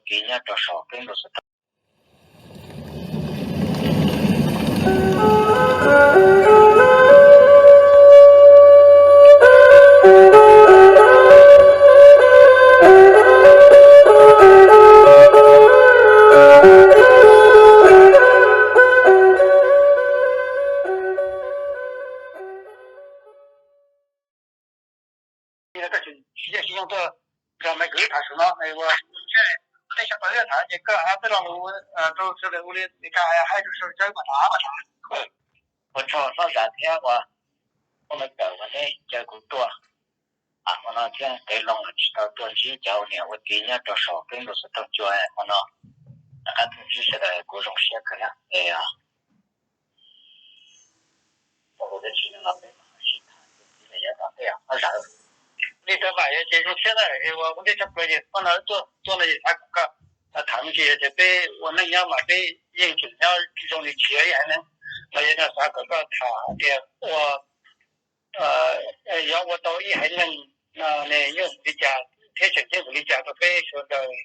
Tiv nyob rau saum qeb ntuj xov tooj. Koj tsis, tsis yeej tsis yoog tuaj nrog me kwv tham saum no ua tej tshaj plaws tham ces koj hais tej lo lus rau sawv daws ua li ka hais rau sawv daws mas tham mas tham. Ua tsaug hlob Zam thiab ua, ua me kawm uas neb caw kuv tuaj hmo no thiab kev loo los tsis tau tuaj ntsib cov niam ua txiv nyob rau saum qeb ntuj xov tooj cua hmo no. Rov qab tuaj ntsib sawv daws kuv zoo siab kawg na. Es ua dab tsi no los peb mam sib tham, yav tom ntej hlob Zam. Li ntawd mas yog ces zoo siab na, es ua ua ntej tshaj plaws ces hmo no tuaj tuaj no ces xav kom koj tham me ntsis ces peb ua neej nyob mas peb yeej tseem nyob zoo li tsis yog ib haiv neeg, los yog no xav kom koj tham hais tias ua, yog ua tau ib haiv neeg no nws yeej li cas thiab tseem ceeb npaum li cas rau peb sawv daws,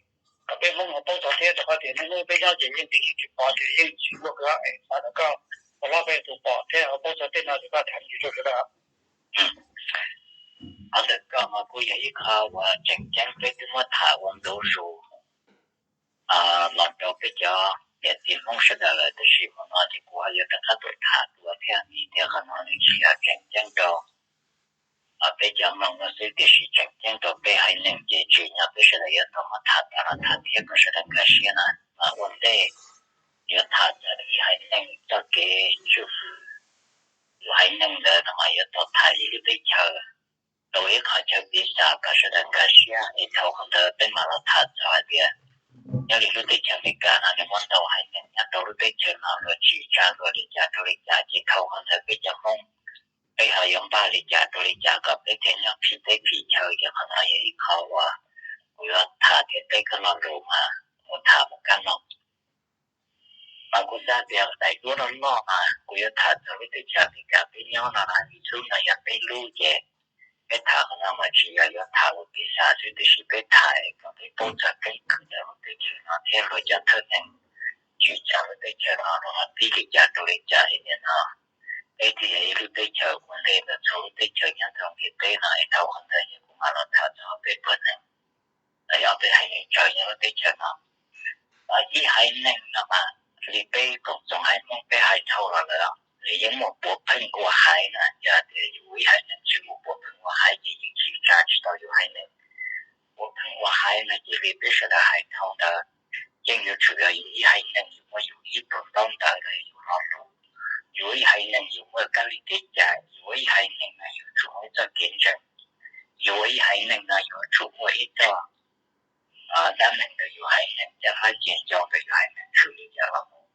kom peb Hmoob ho paub txog thiab rau qhov tias niaj hnub peb nyob ces yeej tsis, yeej tsis pom ces yeej tsis muaj kawg es xav kom koj ua hlob peb tus pom thiab ho paub txog tej no ces koj tham me ntsis rau sawv daws. Qhov ntawm koj mas kuj yog ib qho uas tseem ceeb peb twb muab tham ua ntu zus los rau peb cov niam txiv Hmoob sawv daws lawm, tab sis hmo no ces kuv ho yuav rov qab tuaj tham dua thiab. Vim tias qhov no nws tsis yog tseem ceeb rau peb cov mloog no xwb, tiam sis tseem ceeb rau peb haiv neeg ces tsim nyog peb sawv daws yuav tau muab tham tas los tham thiab kom sawv daws nkag siab na. Mas ua ntej yuav tham txog ib haiv neeg txoj kev tswj hwm yus haiv neeg ntawd no mas yuav tau tham ib lub teb chaws rau ib qhov chaw piv xam kom sawv daws nkag siab es dhau qhov ntawd peb mam los tham txog hais tias nyob li lub teb chaws Amelikas no nws muaj ntau haiv neeg nyob rau lub teb chaws no luag tsim tsa luag li cas rau li cas ces dhau qhov ntawd peb cov Hmoob peb ho yuav npaj li cas rau li cas kom peb thiaj nyob phim teb phim chaw. Ces qhov no yog ib qho uas kuv yuav tham thiab teb koj lo lus mas mus tham mus kab no. Mas kuv xav tias daim duab loj loj mas kuv yuav tham txog lub teb chaws Amelikas peb nyob no na, ib lub no yog peb lub ces peb tham qhov no mas tsis yog yuav tham ua piv xam xwb, tiam sis peb tham kom peb paub txog keeb kwm ntawm lub teb chaws no thiab luag cov thawj neeg tsim tsa lub teb chaws no los tib li cas rau li cas es nim no peb thiaj yog ib lub teb chaws ua ntej ntawm txhua lub teb chaws nyob rau ntiaj teb no. Es dhau qhov ntawd ces kuv mam los tham txog peb pawg neeg los yog peb haiv neeg tsaws nyob lub teb chaws no. Ib haiv neeg no mas li peb koom txoos haiv Hmoob peb hais dhau los lawm, nws yeej muaj puav pheej ua haiv na. Yog tias yus ua ib haiv neeg tsis muaj puav pheej ua haiv ces yeej tsim tsa tsis tau yus haiv neeg. Puav pheej ua haiv no ces li peb sawv daws hais dhau ntawd, yeej yuav tsum yog yus ib haiv neeg yus muaj yus ib tug ntaub ntawv los yog yus lo lus. Yus ib haiv neeg yus muaj kab li kev cai, yus ib haiv neeg no yuav tsum muaj ib txoj kev ntseeg. Yus ib haiv neeg no yuav tsum muaj ib txoj dab neeg ntawm yus haiv neeg, cov hmab ceg ncau ntawm yus haiv neeg tshwm li cas los mus.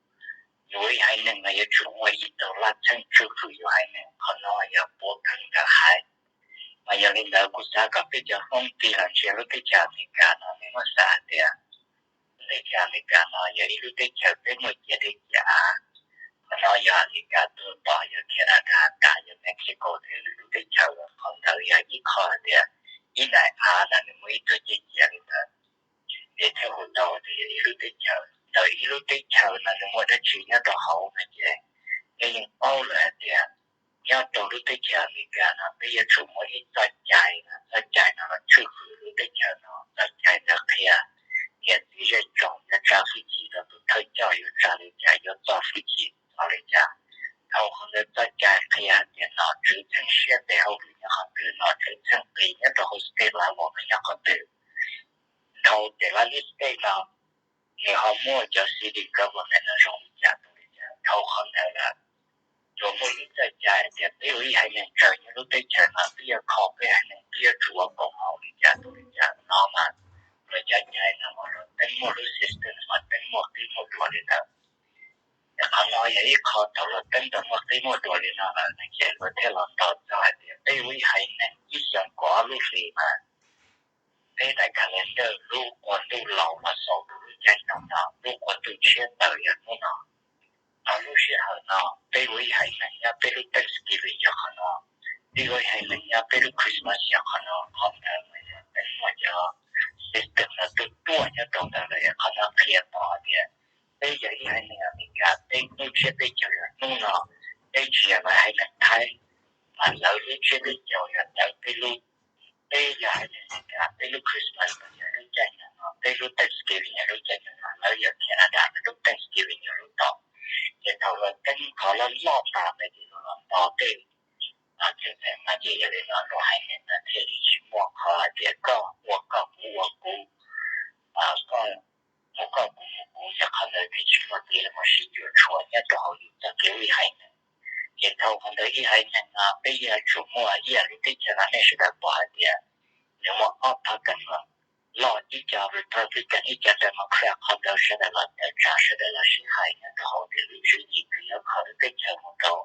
Yus ib haiv neeg no yuav tsum muaj ib tug laj txheej tswj hwm yus haiv neeg. Qhov no yog puav pheej ntawm haiv. Mas yog li ntawd kuv xav kom peb cov Hmoob tig los ntsia lub teb chaws Amelikas no, nej muab xav hais tias lub teb chaws Amelikas no yog ib lub teb chaws peb muaj ciam teb ciam av. Qhov no yog Amelikas tuaj tom, yog Canada tas, yog Mexico thiab lwm lub teb chaws. Qhov ntawd yog ib qho hais tias ib daim av no nws muaj ib tug ciam ciam li ntawd, ces thiaj hu tau tias yog ib lub teb chaws. Ntawm ib lub teb chaws no nws muaj dab tsi nyob rau hauv no ces nej yeej paub lawm hais tias nyob rau lub teb chaws Amelikas no peb yuav tsum muaj ib txoj cai, txoj cai no los tswj hwm lub teb chaws no. Txoj cai ntawd qhia niam txiv zej tsoom yuav tsa hwj chim rau tus thawj coj yuav tsa li cas, yuav txo hwj chim txo li cas. Dhau qhov ntawd txoj cai qhia hais tias nom tswv txheej siab tes hauj lwm nyob qhov twg, nom tswv txheej qis nyob rau hauv state level no nyob qhov twg. Dhau tes lab lib state no nws ho muaj cov city government no zoo li cas rau li cas. Dhau qhov ntawd lawm yuav muaj ib txoj cai tias peb ua ib haiv neeg tsaws nyob lub teb chaws no, peb yuav kho peb haiv neeg, peb yuav tsum ua koom haum li cas rau li cas no mas, los cov cai no mas luag teeb muaj lub system mas teeb muaj qib muaj dua li ntawd. Qhov no yog ib qho thaum luag teeb tau muaj qib muaj dua li no lawm no ces luag thiaj los ntaus txog hais tias peb ua ib haiv neeg ib xyoo kaum ob lub hlis mas peb daim calendar lub qua ntuj laus mas xaus rau lub caij nyoog no, lub qua ntuj tshiab tawm yog hnub no. Thaum lub sij hawm no peb ua ib haiv neeg nyob, peb lub Thanksgiving yog qhov no, peb ua ib haiv neeg nyob, peb lub Christmas yog qhov no. Qhov ntawd mas yog teeb muaj cov system no tuaj tuaj nyob rau ntawd lawm. kiag pom hais tias peb yog ib haiv neeg Amelikas, peb lub tsiab teb chaws yog hnub no, peb tsis yog lawv haiv neeg Thaib, mas lawv lub tsiab teb chaws yog lawv peb lub, peb yog haiv neeg Amelikas, peb lub Christmas yog lub caij nyoog no, peb lub Thanksgiving yog lub caij nyoog no, lawv yog Canada, lawv lub Thanksgiving yog lub tom. Ces thaum lawv teeb qhov loj loj tas ntawd ces luag los nto tej txheej txheem no ces yog li no luag haiv neeg no thiaj li tsis muaj qhov hais tias koj ua koj kuv ua kuv, koj mus koj kuv mus kuv, yog qhov ntawd thiaj tsis muaj kev los sib cuam tshuam nyob rau hauv yus txoj kev ua ib haiv neeg. Ces thaum qhov ntawd ib haiv neeg no peb yuav tsum muaj ib yam lub teb chaws no nej sawv daws pom hais tias nws muaj ob pab kas froom loj, ib co Republican ib co Democrat, qhov ntawd sawv daws los tawm tsam sawv daws los sib hais nyob rau hauv tias lub tswv yim twg yuav kho lub teb chaws mus rau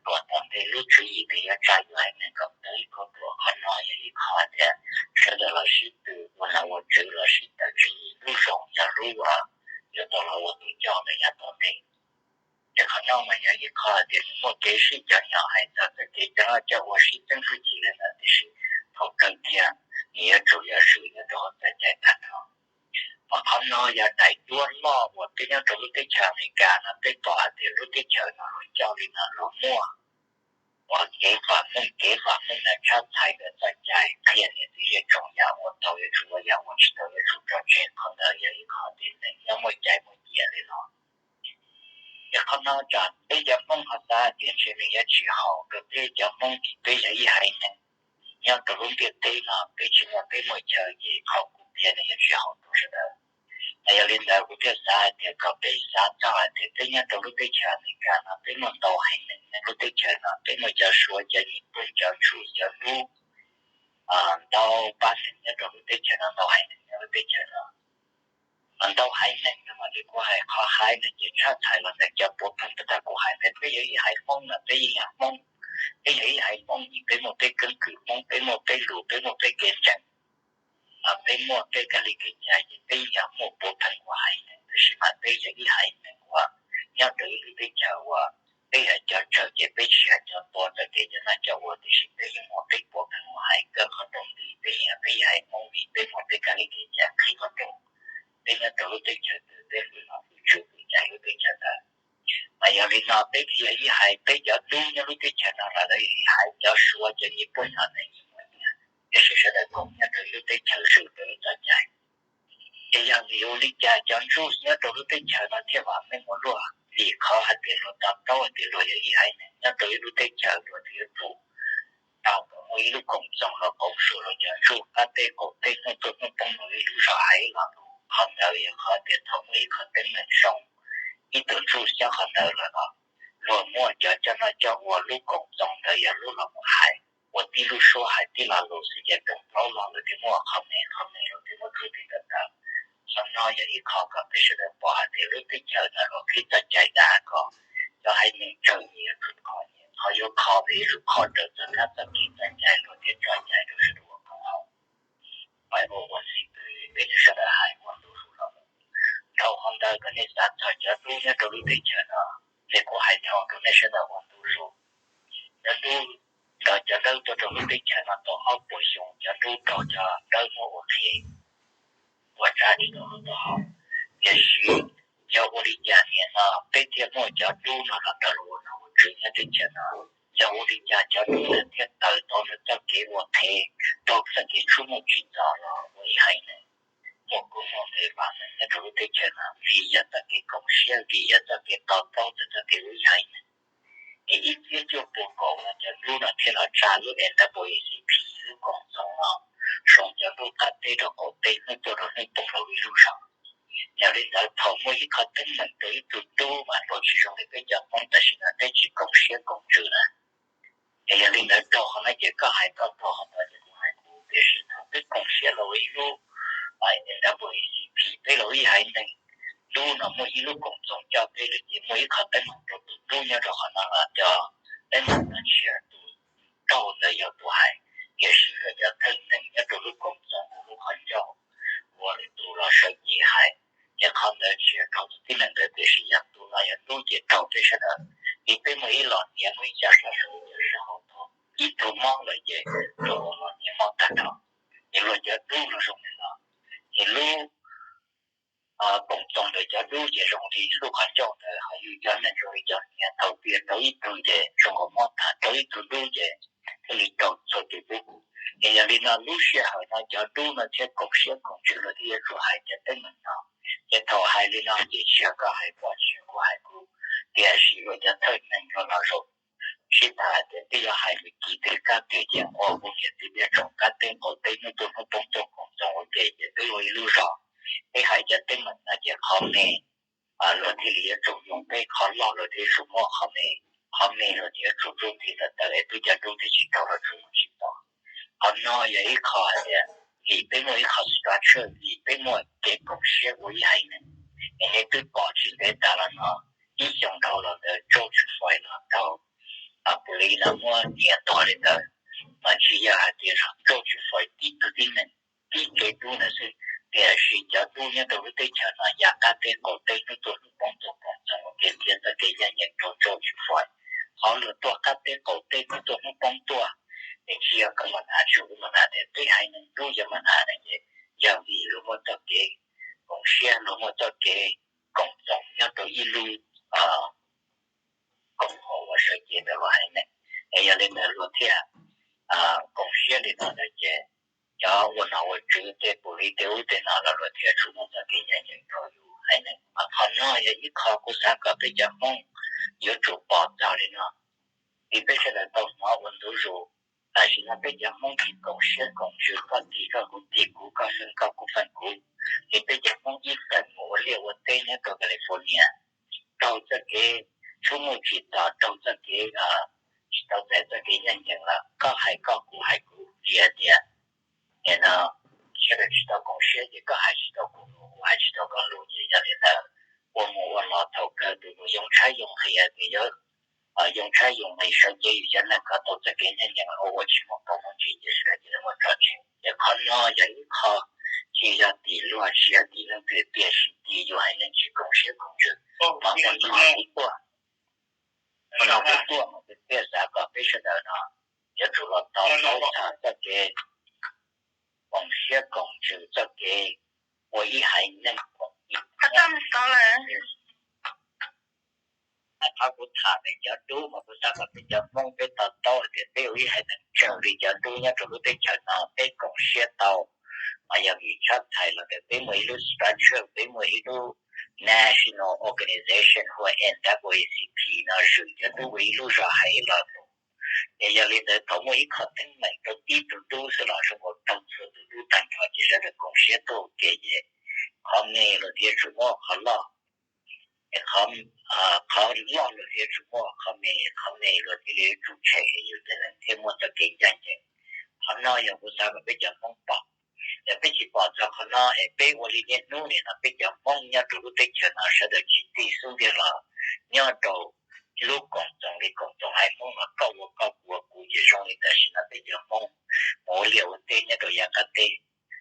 ruam tom ntej, lub tswv yim twg yuav tsa yus haiv neeg kom tau ib kauj ruam. Qhov no yog ib qho hais tias sawv daws los sib tw ua nom ua tswv los sib tawm tswv yim, lub zoo yog lub uas yuav tau los ua tus coj ntawm yav tom ntej. Ces qhov no mas yog ib qho hais tias nws muaj kev sib cov nyom hais txog txoj kev cov noj coj ua sib txeeb fwj chim li ntawd, tiam sis thaum kawg kiag nws yuav tsum yog zwm nyob rau hauv txoj cai tag nrho. Mas qhov no yog daim duab loj uas peb nyob rau lub teb chaws Amelikas no peb pom hais tias lub teb chaws no luag coj li no luag muaj uas kev vam meej, kev vam meej no tshab txhais ntawm txoj cai qhia niam txiv zej tsoom yam ua tau yuav tsum ua, yam ua tsis tau yuav tsum tso tseg. Qhov ntawd yog ib qho tias neeg nyob muaj cai muaj ciam li no. Ces qhov no tsam peb cov Hmoob ho xav tias ntshe nws yuav tsis haum rau peb cov Hmoob vim peb yog ib haiv neeg nyob rau lub ntiaj teb no, peb tsis muaj teb muaj chaw ces qhov kuv piav no yuav tsis haum rau sawv daws. Mas yog li ntawd kuv thiaj xav hais tias kom peb xav txog hais tias peb nyob rau lub teb chaws Amelikas no peb muaj ntau haiv neeg nyob lub teb chaws no, peb muaj cov Suav, cov Nyij Pooj, cov Jew, cov Lub, ntau pab neeg nyob rau lub teb chaws no, ntau haiv neeg nyob lub teb chaws no. Mas ntau haiv neeg no mas li kuv hais qhov haiv no ces tshab txhais los ntawm cov puav pheej puag ta kuv hais ntawd, peb yog ib haiv Hmoob no peb yeej yog Hmoob, peb yog ib haiv Hmoob vim peb muaj peb keeb kwm Hmoob, peb muaj peb lus, peb muaj peb kev ntseeg, peb muaj peb kab li kev cai ces peb yeej yog muaj puav pheej ua haiv neeg, tab sis mas peb yog ib haiv neeg uas nyob rau ib lub teb chaws uas peb yog cov tsawg ces peb tsis yog cov tua ntawm kev cov noj coj ua, tiam sis peb yeej muaj peb puav pheej ua haiv. Kawg qhov rooj nti peb yeej yog peb ib haiv Hmoob vim peb muaj peb kab li kev cai. Qhib qhov rooj, peb nyob rau lub teb chaws twg peb hwm nom hwm tswv hwm cai lub teb chaws ntawd. Mas yog li no peb thiaj yog ib haiv, peb cov dub nyob lub teb chaws no los lawv yog ib haiv, cov Suav cov Nyij Pooj no neeg yeej muaj nyias, tiam sis sawv daws koom nyob rau ib lub teb chaws zwm rau ib txoj cai. Ces yog vim ua li cas cov Jew nyob rau lub teb chaws no thiaj vam meej ua luaj? Vim qhov hais tias luag to taub hais tias luag yog ib haiv neeg nyob rau ib lub teb chaws, luag thiaj yuav tsum tau kom muaj ib lub koom txoos los koom zuj luag cov Jew qab teb qaum teb, hnub tuaj hnub poob rau ib lub zog hais ib lo lus. Qhov ntawd yog qhov tias thaum muaj ib qho teeb meem zoo, ib tug Jew xyob qhov ntawd lawm los luag muaj cov coj noj coj ua, lub koom txoos ntawd yog lub los mus hais, ua tib lub suab hais tib lo lus xwb ces rooj plaub los lawv thiaj muaj qhov me qhov me, lawv thiaj muaj txuj ti tawm tawm. Qhov no yog ib qho kom peb sawv daws pom hais tias lub teb chaws no luag qhib txoj cai tas kom cov haiv neeg tsawg nyias yuav tsum kho nyias, qhov yuav kho nws yuav tsum kho raws txoj kab txoj kev txoj cai, luag thiaj tso cai rau sawv daws ua koom haum. Peb ua ua xib pwg peb thiaj sawv daws hais ua ntu zus los mus. Dhau qhov ntawd kom nej xav txog cov dub nyob rau lub teb chaws no, nej kuj hais dhau rau nej sawv daws ua ntu zus. Cov dub ntawd, cov dawb tuaj rau lub teb chaws no tau ob puas xyoo, cov dub raug cov dawb muab ua qhev, ua tsav tsis tau lub taub hau. Tiam sis yog ua li cas nim no peb thiaj muaj cov dub no los nrog luag ua nom ua tswv nyob teb chaws no? Yog ua li cas cov dub no thiaj tawm tau ntawm txoj kev ua qhev, tau txoj kev tshub muaj tsim txom los ua ib haiv neeg, muaj koob muaj npe vam meej nyob rau lub teb chaws no? Vim yog txoj kev koom siab, vim yog txoj kev to taub txog txoj kev ua ib haiv neeg. Es ib txhiab cuaj pua kaum no cov dub no thiaj los tsa lub N double A C P, lub koom txoos no, zoo cov dub qab teb rau qaum teb, hnub tuaj rau hnub poob rau ib lub zog. Yog li ntawd thaum muaj ib qho teeb meem rau ib tug dub mas luag tsis zoo li peb cov Hmoob, tam sim no peb tsis koom siab koom ntsws na. Es yog li ntawd dhau qhov no ces koj hais koj dhau qhov no ces kuv hais kuv, tiam sis thaum peb koom siab los ua ib lub N double A C P, peb los ua ib haiv neeg, dub no muaj ib lub koom txoos coj peb lawm ces muaj ib qho teeb meem rau tus dub nyob rau qhov no los cov teeb meem no tsis yog tus raug ntawd yog tus hais, tiam sis yog cov thawj neeg nyob rau lub koom txoos ua lub qhov ncauj, ua lwm tus los sawv cev hais. Ces qhov ntawd tsis yog raug tus tib neeg ntawd, tiam sis yog tus no yog dub ces raug peb sawv daws. Vim peb muaj ib los niam, muaj ib co sav sav, ib co sav hauv tau, ib tug mob lawm ces raug ua los niam mob tag nrho. Ces luag cov dub no zoo li no, ces lub koom txoos Cov dub ces zoo li lub qhov ncauj ntawd, ho yus cov neeg zoo li cov niam thaum tias rau ib tug ces zoo nkaus muab tham rau ib tug dub ces thiaj li rau txhua tus dub. Es yog li no lub sij hawm no cov dub no thiaj koom siab koom ntsws los thiaj yuav tsum hais cov teeb meem no. Ces thaum hais li no ces tsis yog koj hais pom tsis yog kuv hais kuv, tiam sis ua cov thawj neeg no los zoo sib tham tias twb yuav hais li kis twg kab twg ces ua kuv niam txiv peb tsoom qab teb qaum teb hnub tuaj hnub poob tuaj koom txoos ua ke ces peb ua ib lub zog, peb hais cov teeb meem no ces qhov me luag thiaj li yuav tsum yoog peb, qhov loj luag thiaj yuav tsum muaj qhov me, qhov me luag thiaj yuav tsum rub nthi tawm tawm es peb cov dub thiaj tsis raug luag tsuj mus tsis tau. Qhov no yog ib qho hais tias vim peb muaj ib qho structure, vim peb muaj kev koom siab ua ib haiv neeg. Es nej twb pom tsis ntev tas los no, ib xyoos dhau los ntawd George Floyd los raug police no muab nyiag tuag li ntawd, mas tsis yog hais tias George Floyd tib tug tib neeg, tib kev dub ntawd xwb, tiam sis cov dub nyob rau lub teb chaws no ya qab teb qaum teb hnub tuaj hnub poob tuaj koom txoos ua ke thiab txoj kev ncaj ncees rau George Floyd. Qhov luag tuaj qab teb qaum teb hnub tuaj hnub poob tuaj, es tsis yog koj mus hnav tsis ua mus hnav tias peb haiv neeg dub yuav mus hnav no ces yog vim luag muaj txoj kev koom siab, luag muaj txoj kev koom txoos nyob rau ib lub koom haum uas sawv cev ntawm luag haiv neeg. Es yog li ntawd luag thiaj koom siab li no ntawd ces cov ua nom ua tswv tej police tej ub tej no los luag thiaj tsum muaj txoj kev ncaj ncees rau yus haiv neeg. Mas qhov no yog ib qho kuv xav kom peb cov Hmoob yuav tsum pom txog li no, vim peb sawv daws tau hnov ua ntu zus. Tam sim no peb cov Hmoob tsis koom siab koom ntsws, koj tig koj, kuv tig kuv, koj feem koj kuv feem kuv, es peb cov Hmoob ib feem mus ua liaj ua teb nyob rau California raug txoj kev tshub muaj tsis tos, raug txoj kev tsis tau txais txoj kev ncaj ncees lawm, koj hais koj kuv hais kuv li hais tias nim no sawv daws tsis tau koom siab ces koj hais tsis tau kuv lus, kuv hais tsis tau koj lus, ces yog li ntawd ua mus ua los thaum kawg tus mus yoo tshaib yoo nqhis hais tias yuav yoo tshaib yoo nqhis sawv cev yus cov neeg kom tau txoj kev ncaj ncees los ua tsis muaj paus muaj ntsis ces sawv daws cia li muab tso tseg. Ces qhov no yog ib qho tsis yog tim luag tsis yog tim leej twg tiam sis tim yus haiv neeg tsis koom siab koom ntsws. Mas qhov no kuv tuaj, qhov no kuv tuaj mas kuv thiaj xav kom peb sawv daws no yuav tsum los tau paub txog txoj kev koom siab koom ntsws, txoj kev ua ib haiv neeg koom nyob. Qhov kuv tham ntawm cov dub mas kuv xav kom peb cov Hmoob peb to taub hais tias peb ua ib haiv neeg tsawg li cov dub nyob rau lub teb chaws no, peb koom siab tau. Mas yog vim tshab thais los ntawm peb muaj ib lub structure, peb muaj ib lub national organization hu ua N double A C P no zwm cov dub ua ib lub zog hais ib lo lus. Ces yog li ntawd thaum muaj ib qho teeb meem rau tib tug dub xwb los zoo nkaus raug txhua tus dub tag nrho ces sawv daws koom siab tuaj ua ke ces qhov me luag thiaj tsum muab qhov loj, qhov loj luag thiaj tsum muab qhov me, qhov me luag thiaj li tsum tshem, yus cov neeg thiaj muaj txoj kev ncaj ncees. Qhov no yog kuv xav kom peb cov Hmoob pom. Yog peb tsis pom txog qhov no es peb ua li niaj hnub nim no peb cov Hmoob nyob rau lub teb chaws no sawv daws tsis tig xub ntiag los nyob rau lub koom txoos li koom txoos haiv Hmoob los koj ua koj kuv ua kuv ces zoo li tam sim no peb cov Hmoob mus ua liaj ua teb nyob rau yav qab teb,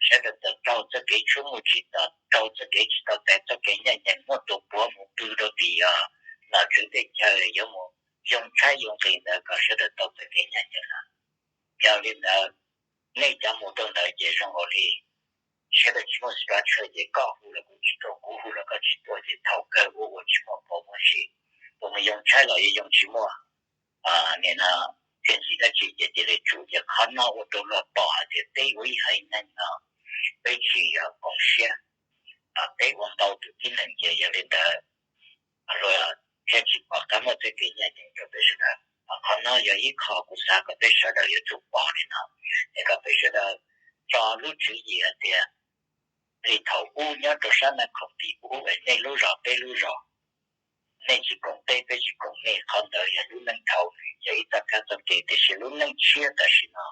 sawv daws txawm raug txoj kev tshub muaj tsis tos, raug txoj kev tsis tau txais txoj kev ncaj ncees, muab tus puav mus pw rau tim os nom tswv teb chaws yuav mus yoo tshaib yoo nqhis ntawd kom sawv daws tau txoj kev ncaj ncees no. Yog li ntawd nej cov mus rau ntawd ces zoo nkaus li sawv daws tsis muaj structure ces koj hu los kuv tsis tuaj, kuv hu los koj tsis tuaj ces thaum kawg ua ua tsis muaj paus muaj ntsis, tus mus yoo tshaib los yuav yoo tsis muaj nim no txiaj ntsig dab tsi ces cia li tsum. Ces qhov no ua rau luag pom hais tias peb ua ib haiv neeg no peb tsis yog koom siab, peb ua ntau tus tib neeg ces yog li ntawd luag thiaj tsis pom qab muaj txoj kev ncaj ncees rau peb sawv daws. Qhov no yog ib qho kuv xav kom peb sawv daws yuav tsum pom li no, es kom peb sawv daws tso lub tswv yim hais tias li thaum ub nyob rau sab Naj Khoom Tij ub es nej lub zos peb lub zos, nej tsis koom peb, peb tsis koom nej, qhov ntawd yog lub neej dhau, yog ib txoj kab txoj kev. Tiam sis lub neej tshiab tam sim no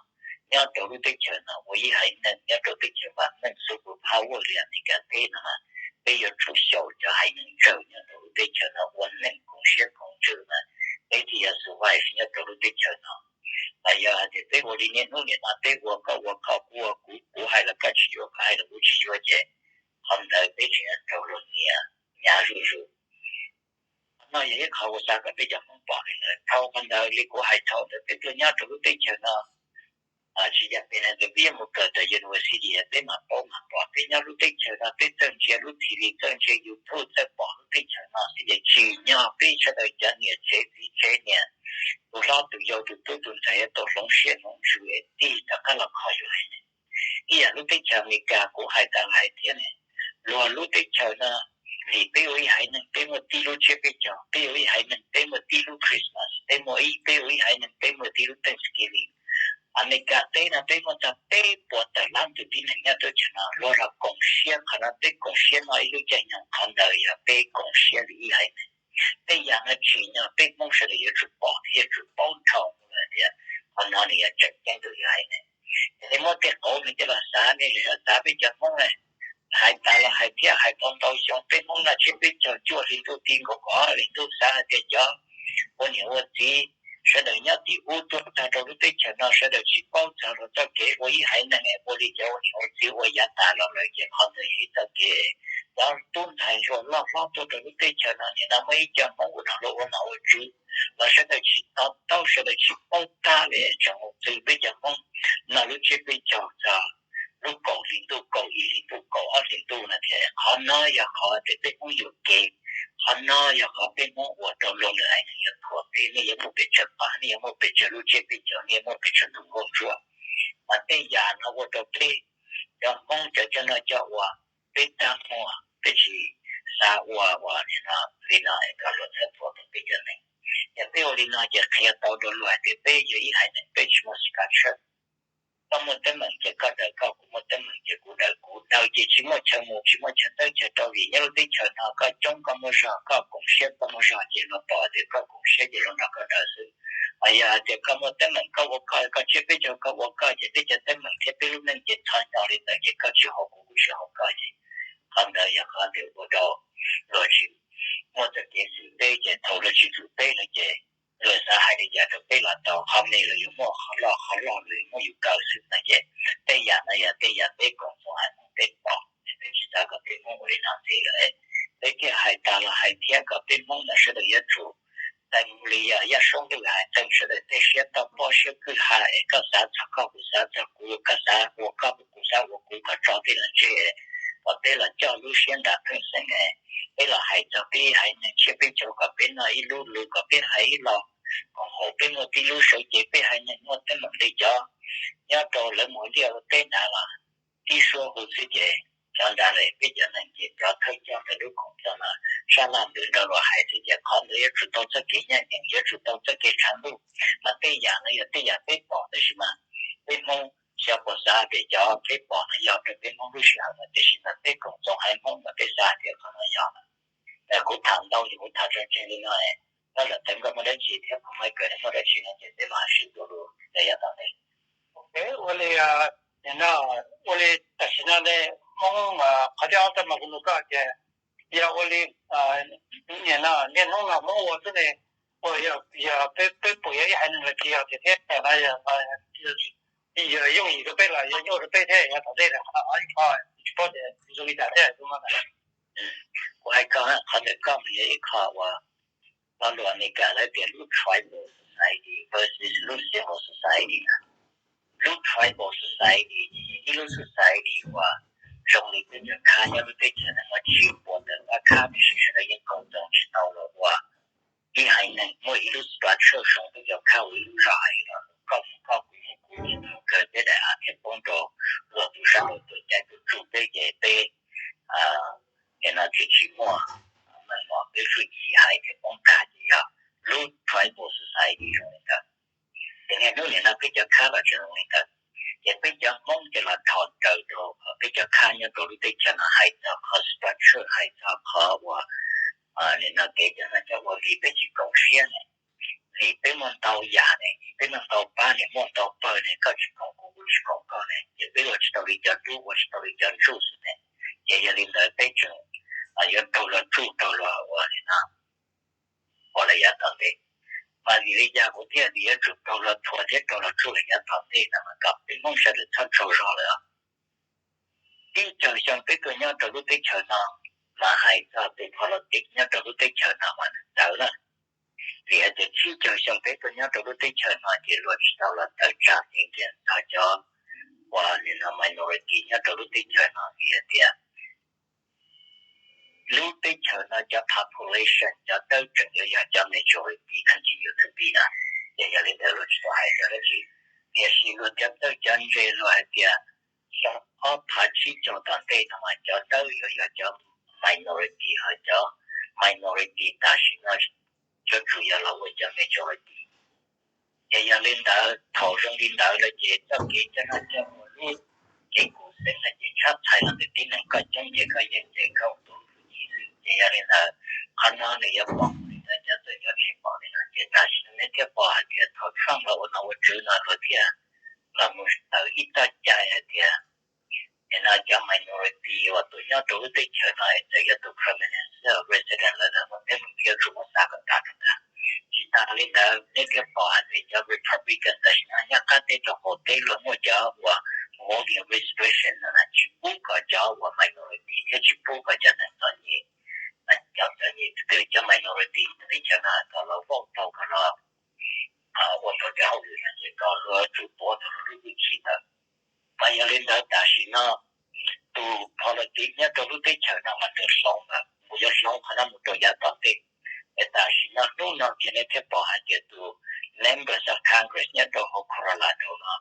nyob rau lub teb chaws no ua ib haiv neeg nyob rau teb chaws vam meej super power li Amelikas teb no, peb yuav tsum xyaum cov haiv neeg tsawg nyob rau lub teb chaws no ua neej koom siab koom ntsws mas peb thiaj yuav survive nyob rau lub teb chaws no. Los yog hais tias peb ua li niaj hnub nim no peb ua koj ua koj kuv ua kuv, kuv hais los koj tsis yuav, koj hais los kuv tsis yuav ces qhov ntawd peb tseem yuav raug luag nias hnyav zuj zus. Qhov no yog ib qho kuv xav kom peb cov Hmoob pom li ntawd. Dhau qhov ntawd li kuv hais thaum ntawd peb tuaj nyob rau lub teb chaws no, Tsis yog peb na, peb yuav mus kawm tom university peb mam paub mam pom. Peb nyob lub teb chaws no peb txawj ntsia lub T V, txawj ntsia YouTube, txawj pom lub teb chaws no xwb ces tsim nyog peb sawv daws cov niam tsev txiv tsev niam, tus hlob tus yau tus tub tus ntxhais yuav tau hloov siab hloov ntsws es tig rov qab los kho yus haiv neeg. Ib yam lub teb chaws Amelikas kuv hais tas hais thiab ne, luag lub teb chaws no, vim peb ua ib haiv neeg peb muaj tib lub tsiab peb caug, peb ua ib haiv neeg peb muaj tib lub Christmas, peb muaj ib, peb ua ib haiv neeg peb muaj tib lub Thanksgiving. Amelikas teb no peb muaj txog peb puas tawm lab tus tib neeg nyob teb chaws no, luag los koom siab qhov no, peb koom siab noj ib lub caij nyoog, qhov ntawd yog peb koom siab li ib haiv neeg. Tej yam no tsim nyog peb Hmoob sawv daws yuav tsum pom thiab yuav tsum paub nrho mus lawm tias qhov no nws yog tseem ceeb rau yus haiv neeg. Ces nej muab tej qauv no coj los xav, nej xav peb cov Hmoob na, hais tas los hais thiab hais tau ntau xyoo, peb Hmoob no tsiab peb caug cuaj hli ntuj ti nkaus kaum ob hli ntuj, xav hais tias cov ua niam ua txiv sawv daws nyob tim ub tuaj tag rau lub teb chaws no sawv daws tsis paub txog rau txoj kev ua ib haiv neeg es ua li cov ua niam ua txiv ua yav tas los lawm ces qhov ntawd yog ib txoj kev. Cov tub ntxhais hluas loj hlob tuaj rau lub teb chaws no nim no muaj ib co Hmoob uas dhau los ua nom ua tswv los sawv daws tsis to taub, sawv daws tsis paub tab li tseem mus txwv peb cov Hmoob no lub tsiab peb caug txog lub kaum hli ntuj, kaum ib hli ntuj, kaum ob hli ntuj no thiab. Qhov no yog qhov tias peb Hmoob yuam kev, qhov no yog qhov peb Hmoob ua rau luag lwm haiv neeg yuav thuam peb. Nej yuav muaj pes tsawg pab, nej yuav muaj pes tsawg lub tsiab peb caug, nej yuav muaj pes tsawg tus nkauj ntsuab, mas tej yam no ua rau peb cov Hmoob cov coj noj coj ua, peb tag muag peb tsis xav ua ua li no li no es kom luag txhawb thuam rau peb cov neeg. Yog peb ua li no ces qhia tau rau luag hais tias peb yog ib haiv neeg, peb tsis muaj structure. Koj muaj teeb meem ces koj daws koj, kuv muaj teeb meem ces kuv daws kuv, daws ces tsis muaj chaw mus tsis muaj chaw tawb chaw rau, vim nyob lub teb chaws no koj coob koj muaj zog, koj koom siab koj muaj zog ces luag pom tias koj koom siab ces luag nrog koj daws xwb. Mas yog hais tias koj muaj teeb meem koj ua koj, koj tsiab peb caug koj ua koj ces peb cov teeb meem thiab peb lub neej ces txhob nyob li ntawd ces koj tsis haum kuv kuv tsis haum koj ces qhov ntawd yog qhov tias ua rau luag tsis muaj txoj kev xwm peb ces thaum luag tsis xwm peb lawm ces luag xav hais li cas rau peb los tau, qhov me luag yuav muaj qhov loj, qhov loj luag yuav muab yus kaw xwb no ces tej yam no yog tej yam peb koom txoos haiv Hmoob peb pom, peb tsis xav kom peb Hmoob ua li no ntxiv lawm. Peb thiaj hais tas los hais thiab kom peb Hmoob mas sawv daws yuav tsum teev li yog Yaj Saub Lwj hais, teev sawv daws tej siab toj pob siab kwj ha es koj xav txog koj kuv xav txog kuv, koj xav ua koj kuv xav ua kuv, koj tso tej los tseg, kom peb los coj lub siab nram pheej xeem, peb los hais txog peb haiv neeg tsiab peb caug kom peb noj ib lub lus, kom peb hais ib los koom haum peb muaj tib lub sawv cev, peb haiv neeg muaj teeb meem li cov nyob rau lawv mus liaj ua teb nrad los tib suab hu xwb ces cov nrad lawm peb cov neeg ces cov thawj coj ntawm lub koom txoos no sab laj ntws nrog luag hais xwb ces qhov ntawd yuav tsum tau txoj kev ncaj ncees, yuav tsum tau txoj kev tshav ntuj. Mas tej yam no yog tej yam peb pom tab sis mas peb Hmoob xyov puas xav tias cov peb pom no yog rau peb Hmoob lub sij hawm no, tiam sis mas peb koom txoos haiv Hmoob mas peb xav tias qhov no yog. Kuv tham ntau ces kuv tham tso tseg li no, koj zam teev koj muaj dab tsi thiab kuv Michael muaj dab tsi no ces peb mam sib ntsib dua lus rau yav tom ntej. Ua li, ua li tam sim no ne, Hmoob qhov thib ob tau mas kuv nug koj tias yog ua li, nim no niaj hnub no Hmoob ua xwb ne, ua yog peb peb puas yog ib haiv neeg los tsis yog tiag thiab no, yog yooj yim rau peb los yog nyuaj rau peb thiab yav tom ntej no, qhov no ib qho tsis paub tias zoo li cas thiab. Kuv hais koj, qhov ntawm koj mas yog ib qho uas lo lus Amelikas lawv tias lub tribal society versus lub civil society na. Lub tribal society ces yog ib lub society uas zoo li peb cov khab nyob lub teb chaws no muaj tsib puas tawm pab khab, tiam sis sawv daws yeej koom txoos tsis tau los ua ib haiv neeg, muaj ib lub structure zoo, peb cov khab ua ib lub zos hais los koj mus koj, kuv mus kuv, thaum kawg peb daim av thiaj poob rau luag tus sab nraud tuam cai tuaj tsuj peb ces peb nim no thiaj tsis muaj meej mom, peb tsuj ci hais thiaj poob tag. Ces yog lub tribal society zoo li ntawd. Ces niaj hnub nim no peb cov khab los tseem zoo li ntawd. Ces peb cov Hmoob ces los dhos raws rau peb cov khab nyob rau lub teb chaws no hais txog qhov structure, hais txog qhov uas nim no kev cov no cov ua vim peb tsis koom siab ne, vim peb muaj ntau yam ne, vim peb muaj ntau pab ne, muaj ntau pawg ne, koj tsis koom kuv, kuv tsis koom koj ne, ces peb ua tsis tau li cov dub, ua tsis tau li cov ntsuj xwb ne. Ces yog li ntawd peb tseem yuav raug luag tsuj, raug luag ua li no ua li yav tom ntej. Mas vim li cas kuv thiaj li yuav tsum raug luag thuam thiab raug luag tsuj li yav tom ntej no mas kom peb Hmoob sawv daws txhob tsaug zog lawm. Ib caug xyoo peb tuaj nyob rau lub teb chaws no, mas hais txog tus politics nyob rau lub teb chaws no mas nws tawv lawm. Vim hais tias tsib caug xyoo peb tuaj nyob rau lub teb chaws no ces luag tsis tau los tawm tsam Indian txog cov uas nim no minority nyob rau lub teb chaws no, vim hais tias lub teb chaws no cov population cov dawb tseem yuav yog cov majority continue to be na. Ces yog li ntawd luag tsis tau hais cov dab tsi, tiam sis luag cov dawb cov ntse luag hais tias xyoo ob phav tsib caug tom ntej no mas cov dawb yuav yog cov minority, ho cov minority tam sim no yuav tsum yog los ua cov majority. Ces yog li ntawd thaum zoo li ntawd lawm ces txoj kev coj noj coj ua lub kev kuv xeeb no ces tshab txhais los ntawm tib neeg, koj coob ces koj yeej ces koj tus tus ci xwb. Ces yog li ntawd qhov no nws yuav pom li ntawd, cov txawj cov tsis pom li no ces tam sim no neb thiaj pom hais tias thaum Trump los ua nom ua tswv no luag thiaj los mus tawm ib txoj cai hais tias nim no cov minority uas tuaj nyob rau lub teb chaws no es txawm yog tus permanent resident lawm los mus peb mus yuav tsum muab xa kom tag rau ntag. Tsis tas li ntawd neb thiaj pom hais tias cov Republican tam sim no nyob qab teb rau qaum teb luag muaj cov uas voting restriction no na, tsis pub kom cov uas minority thiab tsis pub kom cov neeg txom nyem, cov txom nyem, cov minority teb chaws no kom los vote tau, kom los ua tau cov hauj lwm no ces kom luag tsum tuav tau luag lub hwj chim ntawd. Mas yog li ntawd tam sim no tus politics nyob rau lub teb chaws no mas nws hloov lawm, mus yuav hloov qhov no mus rau yav tom ntej. Es tam sim no hnub no ces nej thiaj pom hais tias tus members of Congress nyob rau hauv Colorado no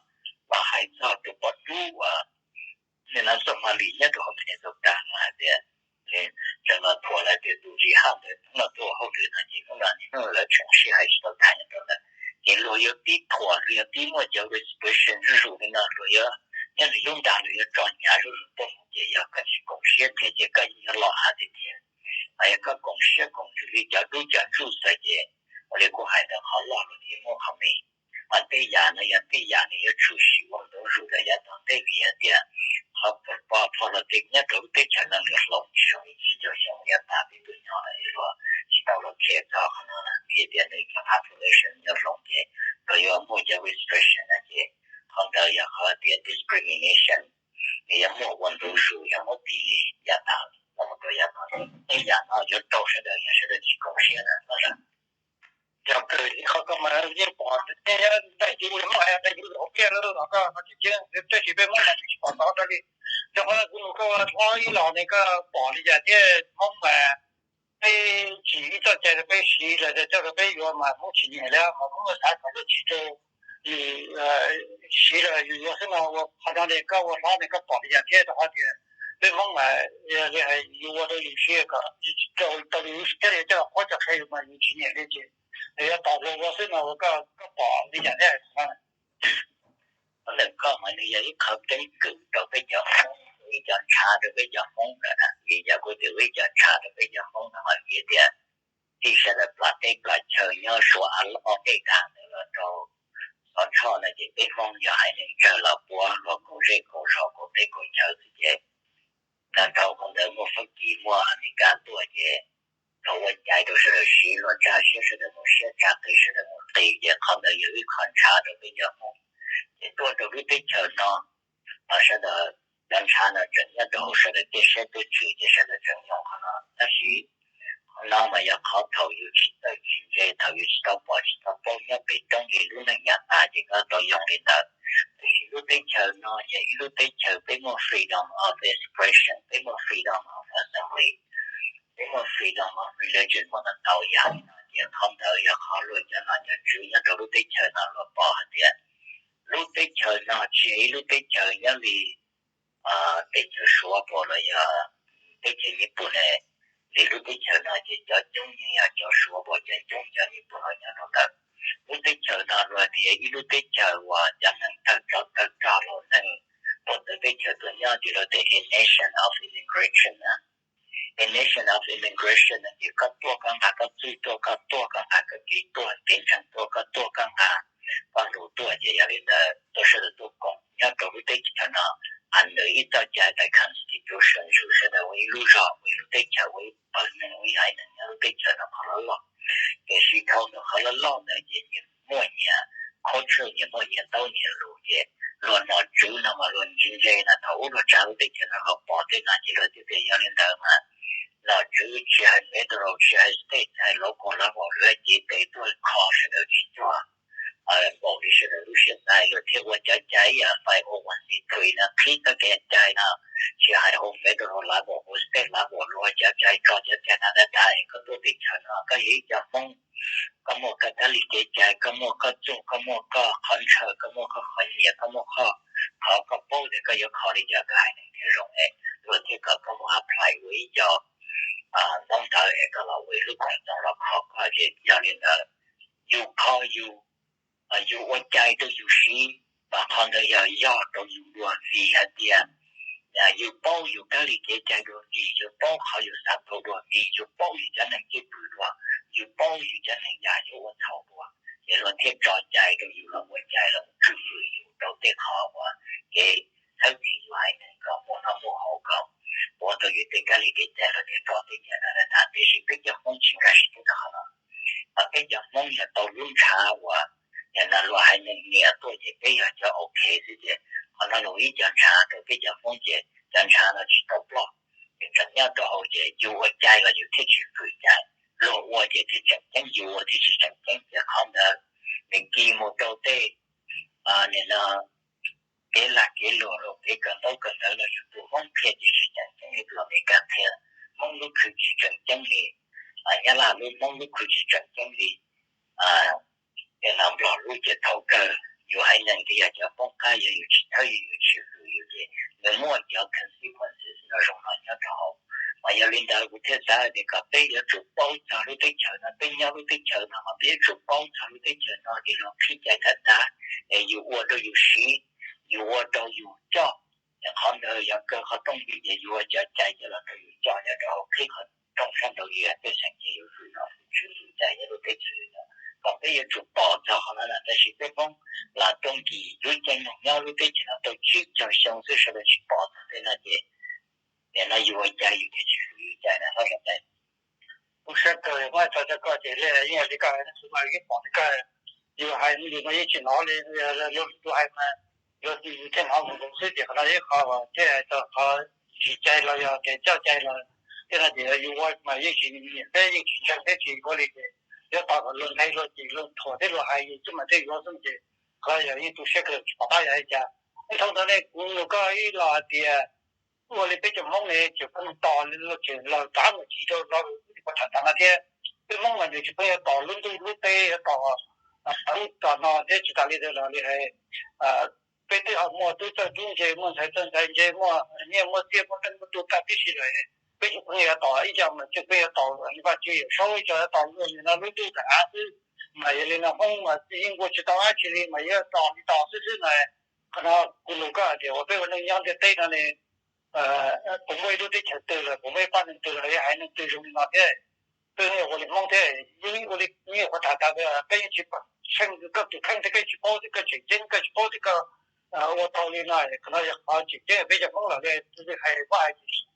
los hais txog tus pos dub uas nim no Somali nyob rau hauv Minnesota no hais tias, tseem los thuam lawv tias tus Jihad ntawd hnub no tuaj ua hauj lwm no ces hnub no niaj hnub lawv tseem sib hais tsis tau tag nyob rau ntawd. Ces luag yuav pib thuam, luag yuav pib muaj cov restriction zuj zus li no, luag yuav nyob li lub nra luag yuav tso hnyav zuj zus tuaj mus ces yog koj tsis koom siab thiab ces koj yeej yuav los av tiag tiag. Mas yog koj koom siab koom ntsws li cov dub cov ntsuj xwb ces ua li kuv hais ntawd qhov loj luag thiaj muaj qhov me. Mas tej yam no yog tej yam nws yuav tshwm sim ua ntu zus rau yav tom ntej vim hais tias qhov politics nyob rau lub teb chaws no nws hloov tsis zoo li tsib caug xyoo yav tas peb tuaj nyob lawm, luag tsis tau los care txog qhov no vim tias nws cov population yuav hloov ces luag yuav muaj cov restriction no ces qhov ntawd yog qhov tias discrimination, nws yuav muaj ua ntu zus, yog muab piv li yav tas los mus rau yav no. Tej yam no yuav rau sawv daws, yog sawv daws tsis koom siab na no. Yog kawg li qhov ko mas yeej pom tej nyob ntais yus li Hmoob hais ntais yus hauv pliaj lawm los koj no tsis ceeb, tab sis peb Hmoob mas tsis pom tau dab tsi. Rau qhov kuv nug koj hlob ib los ne koj pom li cas thiab? Hmoob mas peb tsim ib txoj cai rau peb siv los coj rau peb yuav mas Hmoob tsis nyiam li, mas Hmoob xav kom lub tsis rau yus siv los yus yuav xwb no. Ua qhov no ne koj ua hlob ne koj pom li cas thiab? Rau qhov tias peb Hmoob mas li hais yus ua rau yus siv kom rau li thiaj li coj los qhuab coj qhia yus mas yus tsis nyiam li ces yus yuav tos luag ua xwb no. Koj pom li cas thiab? Ntawm koj mas nws yog ib qho keeb kwm rau peb cov Hmoob, ib co ntshav rau peb cov Hmoob lawm na. Vim yog kuv tias ua ib co ntshav rau peb cov Hmoob no mas vim tias txij sawv daws plam teb plam chaw nyob Suav av loj dej dav ntawd los rau Xov Tshoj no ces peb Hmoob yog haiv neeg tsawg los puav luag kaum zej kaum zos kaum teb kaum chaw xwb ces tag nrho qhov ntawd muaj Fab Kis muaj Amelikas tuaj ces luag ua cai rau sawv daws siv, luag tsa siab sawv daws mus siab, tsa qis sawv daws mus qis ces qhov ntawd yog ib qho ntshav rau peb cov Hmoob. Ces tuaj rau lub teb chaws no los sawv daws cov ntshav no tseem nyob rau hauv sawv daws tej siab tej ntsws ces sawv daws tseem nyob qhov no. Tab sis qhov no mas yog qhov thaum yus tsis txawj tsis ntse, thaum yus tsis tau pom tsis tau paub nyob pem roob li lub neej yav tas ces koj tau yoog li ntawd. Tab sis lub teb chaws no yog ib lub teb chaws peb muaj freedom of expression, peb muaj freedom of assembly, peb muaj freedom of religion, muaj ntau yam li no ces qhov ntawd yog qhov luag cov nom cov tswv nyob rau lub teb chaws no luag pom hais tias lub teb chaws no tsis yog ib lub teb chaws nyob li teb chaws Suav pam los yog teb chaws Nyij Pooj ne. Vim lub teb chaws no ces cov coob yeej yog cov Suav pam, cov coob cov Nyij Pooj los nyob rau ntawd. Lub teb chaws no luag tias ib lub teb chaws uas cov neeg tawg rog tawg rog los neeg tuaj txawv teb chaws tuaj nyob ces luag tias a nation of immigration na. A nation of immigration no ces koj tuaj koj nqa koj txuj tuaj, koj tuaj koj nqa koj kev tuaj, kev ntseeg tuaj, koj tuaj koj nqa koj lus tuaj ces yog li ntawd tuaj sawv daws tuaj koom nyob rau lub teb chaws no under ib txoj cai tias constitution, yus sawv daws ua ib lub zos, ua ib lub teb chaws, ua ib pawg neeg, ua ib haiv neeg nyob lub teb chaws no qhov loj loj. Tiam sis dhau ntawm qhov loj loj ntawd ces nyias muaj nyias culture, nyias muaj nyias ntaub nyias lus ces luag nom tswv no mas luag ntse ntse na, thaum ub luag tsa lub teb chaws no los pom tej no ces luag thiaj tias yog li ntawd mas nom tswv tsis hais federal, tsis hais state, hais local level, luag cev tes tuaj kho sawv daws tsis cuag npaum li sawv daws lub siab xav, luag thiaj ua cov cai ib yam five oh one C three no qhib txoj kev cai no, tsis hais hauv federal level, hauv state level, luag cov cai tso cov cai no rau dav es koj tuaj teb chaws no koj yog ib co Hmoob, koj muaj koj kab li kev cai, koj muaj koj txuj, koj muaj koj qhov ntshaw, koj muaj koj qhov nyiam, koj muaj koj qhov koj paub tias koj yuav kho li cas koj hais neeg thiaj zoo es luag thiaj kom koj mus apply ua ib co ntaub ntawv es koj los ua ib lub koom txoos los kho koj. Ces yog li ntawd, yus kho yus, yus ua cai rau yus siv, mas qhov ntawd yog yog rau yus dua vim hais tias yus paub yus kab li kev cai dua, vim yus paub qhov yus xav tau dua, vim yus paub yus cov neeg cwj pwm dua, yus paub yus cov neeg yam yuav ua txhaum dua, ces luag thiaj tso cai rau yus los ua cai los tswj hwm yus rau tej qhov uas kev txhawb txhim yus haiv neeg kom muaj noj muaj haus kom ua tau yus tej kab li kev cai los thiaj tso tej cai no rau dav. Tiam sis peb cov Hmoob tsis nkag siab rau qhov no, mas peb cov Hmoob yog tau lub ntshav uas yog no luag haiv neeg nyiam tuaj ces peb yog cov ok xwb ces qhov no los ib co ntshav rau peb cov Hmoob ces cov ntshav no tsis tau ploj. Ces tseem nyob rau hauv ces yus ua cai los yus thiaj tsis fwm cai, luag ua ces thiaj tseem ceeb, yus ua thiaj tsis tseem ceeb. Ces qhov ntawd nws kis mus rau tej nim no kev lag kev luam los kev kawm ntaub kawm ntawv los yus tus Hmoob qhia ces tsis tseem ceeb, yus tus Amelikas qhia Hmoob lub khw tsis tseem ceeb li, Nyab Laj lub Hmoob lub khw tsis tseem ceeb li, es los Nplog lub ces thaum kawg yus haiv neeg twb yog cov poob qab, yog yus tsis thawb yus, yus tsis hwm yus ces nws muaj cov consequences no zoo no nyob rau hauv. Mas yog li ntawd kuv thiaj xav tias kom peb yuav tsum paub txog lub teb chaws no, peb nyob lub teb chaws no mas peb yuav tsum paub txog lub teb chaws no ces luag qhib cai thav tav, es yus ua rau yus siv, yus ua rau yus coj. Ces qhov ntawd yog kawg qhov rooj vim ces yus ua cov cai coj los rau yus coj nyob rau hauv qhib qhov rooj sab nraud yus yog pej xeem ces yus fwm nom fwm tswv fwm cai nyob lub teb chaws no. Kom peb yuav tsum pom txog qhov no na, tab sis peb Hmoob los rooj kis yub ceeb no nyob lub teb chaws no tau tsib caug xyoo xwb sawv daws tsis pom txog tej no ces nim no yus ua cas yus thiaj tsis fwm yus cai na hlob Sam Tais. Kuv siab kawg muab tso rau koj ces li yeej yog li koj hais, kuv mas yeej pom li koj, yus hais yus mas yeej tsis hnov li, luag hais mas luag thiaj hnov mus xwb ces qhov no ib qho uas thiaj hais txog qhov tsis cai los yog tias coj cai los thiab no ces yus ua mas yeej tsis nyiam thiab yeej tsis ntseeg thiab tsis ua li ces yuav tos kom luag nthe luag ces luag thuam thiab luag hais yus xwb mas thiaj yuav xwb ces qhov yog yeej tu siab kawg tsis pom qab yog li cas. Ib dhau ntawd ne kuv nug koj ib los hais tias ua li peb cov Hmoob ne tseem pheej tos li los tseem los rov mus ci rau los li qhov tham tas no thiab. Peb Hmoob mas nws tseem pheej yuav tos lub ntuj lub teb, yuav tos ub tos no thiab tsis tas li ntawd los li hais peb twb ho muaj tub txawj tub ntse, muaj ntxhais txawj ntxhais ntse, muaj nyiaj muaj txiaj, muaj teej muaj tug tag tib si lawm, peb tseem pheej yuav tos ib co mas tseem pheej yuav tos Vaj Tswv Yawm Saub, ib co yuav tos luag nim no lub ntuj ntawm av xwb. Mas yog li no Hmoob mas yeej ua tsis tau dab tsi li mas yuav tos li tos xwb xwb na. Qhov no kuv nug koj hais tias ua peb ua neej nyob ntiaj teb no ne, puas muaj ib lub teb chaws twg los puas muaj ib pab neeg twg los yog haiv neeg twg zoo li no thiab? Peb yeej ua li Hmoob thiab, yeej ua li nyuam qhuav tham tas, peb yeej tsis tsheej koj tus kheej thiab koj tsis paub thiab koj tseem ceeb, koj tsis paub thiab koj ua tau li no, qhov no yog qhov tseem ceeb peb cov Hmoob los li hais vaj hais tsev.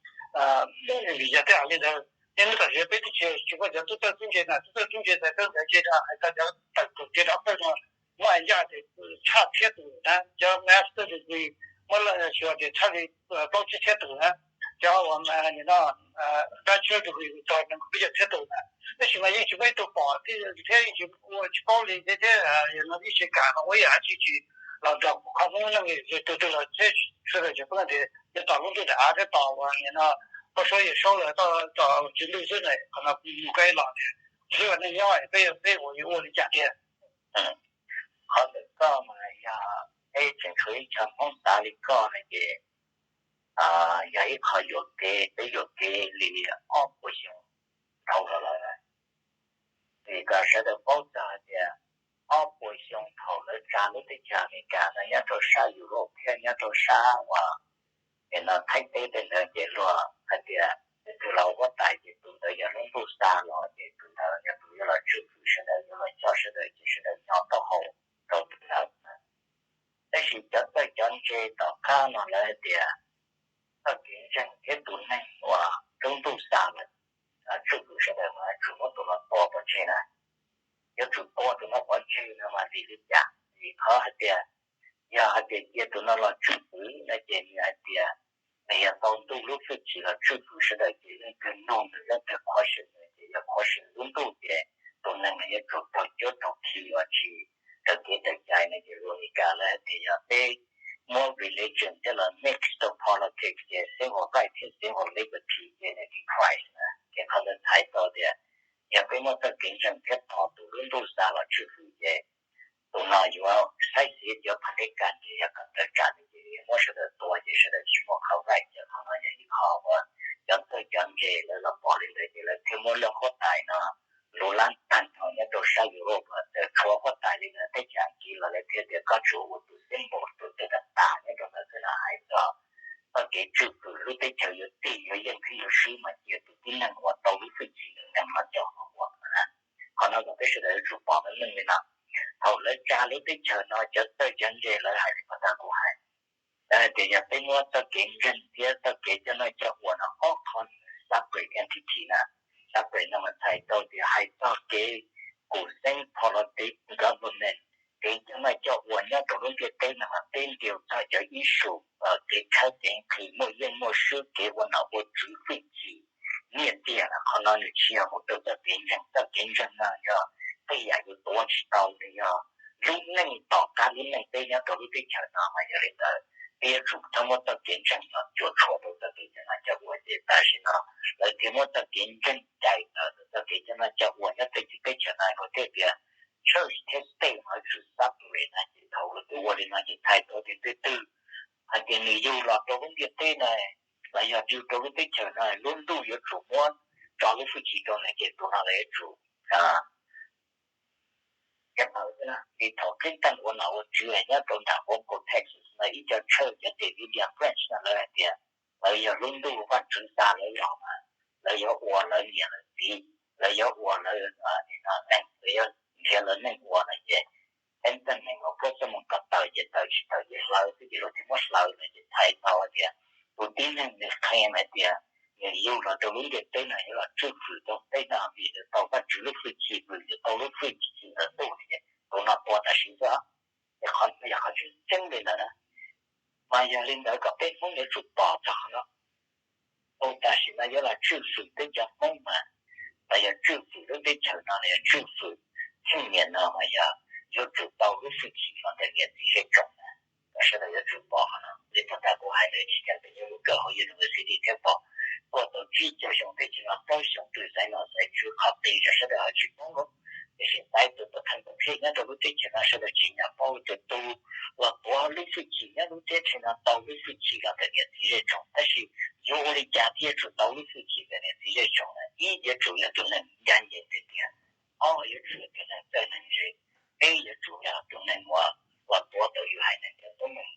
Vim yog tej yam li ntawd nej tam sim peb twb tsis tsis muaj cov tub txawj tub ntse na, tub txawj tub ntse ntxhais txawj ntxhais ntse no hais txog cov tawm tus tiav rov qawj no muaj ncaj tias tshaj txhiab tus na, cov master degree muab xyuas tias tshaj li plaub tsib txhiab tus na, cov uas nim no bachelor degree txog nees nkaum peb caug txhiab tus na. Tab sis mas yeej tsis muaj ib tug pom thiab yeej tsis ua tsis paub li thiab, yog no ib tsis kam no ua ib yam dab tsi tsis los nrog kuv qhov Hmoob neej li tug twg los thiab sawv daws tseem pheej tias yuav tos lub ntuj daim av thiab tos uas nim no pab suab Yawm Saub lawm, tos Tswv Ntuj xwb na. Qhov no kuv nug koj ib los tias peb ua neej nyob peb peb ua yuav ua li cas tiag? Qhov ntawm koj mas yog peb tseem tshuav ib co Hmoob xav li koj no ces yog ib qho yuam kev, peb yuam kev li ob puas xyoo dhau los lawm. Vim kom sawv daws paub txog hais tias ob puas xyoo thaum lawv tsa lub teb chaws Amelikas no nyob rau sab Europe thiab nyob rau sab uas es no Thaib teb tej ntawd ces luag hais tias tus twg los huab tais ces tus ntawd yog lub ntuj xa los ces tus ntawd yog tus yuav los tswj hwm sawv daws, yuav los coj sawv daws ces sawv daws nyob taub hau rau tus ntawd. Tab sis cov txawj cov ntse tom qab no lawv hais tias txoj kev ntseeg thiab tus neeg uas lub ntuj xa los tswj hwm sawv daws mas yuav tsum muab tus no tua pov tseg na. Yuav tsum tua tus no pov tseg no mas vim li cas? Vim qhov hais tias yog hais tias cia tus no los tswj hwm no ces nws hais tias nws yog tau ntuj lub hwj chim los tswj hwm sawv daws ces leej twg nug nws leej twg qhuav tau tias yog peb muab txoj kev ntseeg thiab tos tus lub ntuj xa los tswj hwm ces tus no yuav saib xyuas yuav pha dej kas ces yog kom tawm tsam nws ces yuav muab sawv daws tua ces sawv daws tsis muaj qhov vaij ces qhov no yog ib qho uas cov txawj cov ntse lawv los pom li ntawd ces lawv thiaj muab lub huab tais no lub lab tag nrho nyob rau sab Europe tawm tshuav huab tais li ntawd teb chaws Askiv los lawv thiaj tias koj tsuas ua tus symbol tus twj tam tas nyob rau ntawd xwb no hais txog txoj kev tswj hwm lub teb chaws yuav txij yuav yeej thiab yuav swb mas cia tus tib neeg uas tau lub hwj chim ntawd neeg no coj los ua na. Qhov no kom peb sawv daws yuav tsum pom meej meej li no. Thaum lawv tsa lub teb chaws no cov txawj cov ntse lawv hais li pas tas kuv hais, lawv hais tias yog peb muab txoj kev ntseeg thiab txoj kev coj noj coj ua no ob qho separate entity na, separate no mas txhais tau tias hais txog kev kum xeeb politics government, kev coj noj coj ua nyob rau lub ntiaj teb no mas peb ntiaus txog cov issue kev tshawb kev nqhis muaj yeej muaj swb kev ua nom ua tswv hwj chim nyiaj txiag na. Qhov no nws tsis yog mus rau txoj kev ntseeg, txoj kev ntseeg no yog tej yam yus tuav tsis tau, nws yog lub neej tom qab lub neej peb nyob rau lub teb chaws no mas yog li ntawd peb yuav tsum txhob muab txoj kev ntseeg no cuam tshuam rau txoj kev coj noj coj ua ces tam sim no lawv thiaj muab txoj kev ntseeg cais tawm txoj kev coj noj coj ua nyob tej teb chaws no luag thiaj tias church thiab state mas yuav tsum separate na ces thaum lawv twb ua li no ces txhais tau tias twg twg hais tias nws yug los rau lub ntiaj teb no los yog yug rau lub teb chaws no lub ntuj yuav tsum muab tso lub hwj chim rau nws ces tus no lawv yuav tsum Ces thaum Clinton ua nom ua tswv nyob rau nram Waco, Texas no ib co church cov Davidian branch no lawv hais tias lawv yog lub ntuj Vajtswv xa lawv los mas lawv yuav ua lawv niam lawv txiv, lawv yuav ua lawv neeg, lawv yuav nrhiav lawv neeg ua no ces Clinton nees nkaum plaub xuab moos kom tawm ces tawm, tsis tawm ces hlawv xwb ces luag thiaj muab hlawv no ces txhais tau hais tias tus tib neeg nws claim hais tias nws yug los rau lub ntiaj teb no yuav los tswj hwm rau peb no vim nws tau Vajtswv lub hwj chim, vim nws tau lub hwj chim ntawm ntuj no ces tus no tua tam sim xwb. Ces qhov no yog qhov tseeb tseeb li ntawd na. Mas yog li ntawd kom peb Hmoob yuav tsum pom txog qhov no. Tus tam sim no yuav los tswj hwm peb cov Hmoob mas, los yog tswj hwm lub teb chaws no los yog tswj hwm theej niam no mas yog yuav tsum tau lub hwj chim los ntawm niam txiv zej tsoom na. Kom sawv daws yuav tsum pom qhov no. Li puag ta kuv hais ntawd tsis tas peb nyob lub kawm hauv university thiab pom tuaj tau tsib caug xyoo peb tsis no plaub xyoo twg xaiv nom xaiv tswv qhov qis rau sawv daws ho tsis paub lawm. Tiam sis xaiv tus pov thawj pov thej nyob rau lub teb chaws no sawv daws tsis nyiam paub, tus tus los tuav lub hwj chim nyob lub teb chaws no tau lub hwj chim los ntawm niam txiv zej tsoom, tab sis yuav ua li cas thiaj yuav tsum tau lub hwj chim ntawm niam txiv zej tsoom na? Ib, yuav tsum yog tus neeg ncaj ncees tiag tiag. Ob, yuav tsum yog tus neeg txawj neeg ntse. Peb, yuav tsum yog tus neeg uas los tuav tau yus haiv neeg cov teeb meem,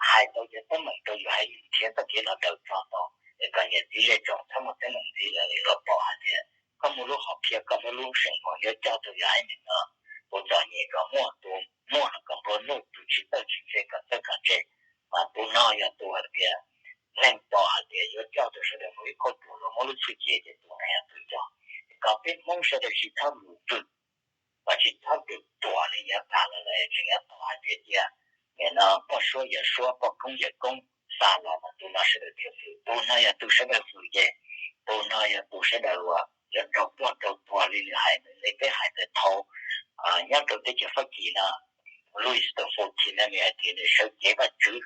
hais tau cov teeb meem rau yus haiv neeg, nrhiav txoj kev los daws tso tau es kom niam txiv zej tsoom txhob muaj teeb meem ntxiv lawm, los pom hais tias koj muaj lub hom phiaj, koj muaj lub seem mos yuav coj tau yus haiv neeg no, tus txom nyem kom muaj, tus muaj los kom nplua nuj, tus tsis txawj tsis ntse kom txawj kom ntse. Mas tus no yog tus hais tias neeg pom hais tias yuav coj tau sawv daws mus ib kauj ruam los muab lub hwj chim ces tus no yog tus coj. Kom peb Hmoob sawv daws tsis txhob mus pw, kom tsis txhob pw ruam li yav tas los lawm, tseem yuav tos hais tias cia nim no poj suab yawm suab, poj koob yawm koob xa los mas tus no sawv daws thiaj hwm, tus no yog tus sawv daws hwm ces tus no yog tus sawv daws uas yuav raug ploj raug tuag li nws hais, li peb hais ntawd thaum nyob rau teb chaws Fab Kis no, Louis the fourteenth no nws hais tias nws sawv cev Vajtswv,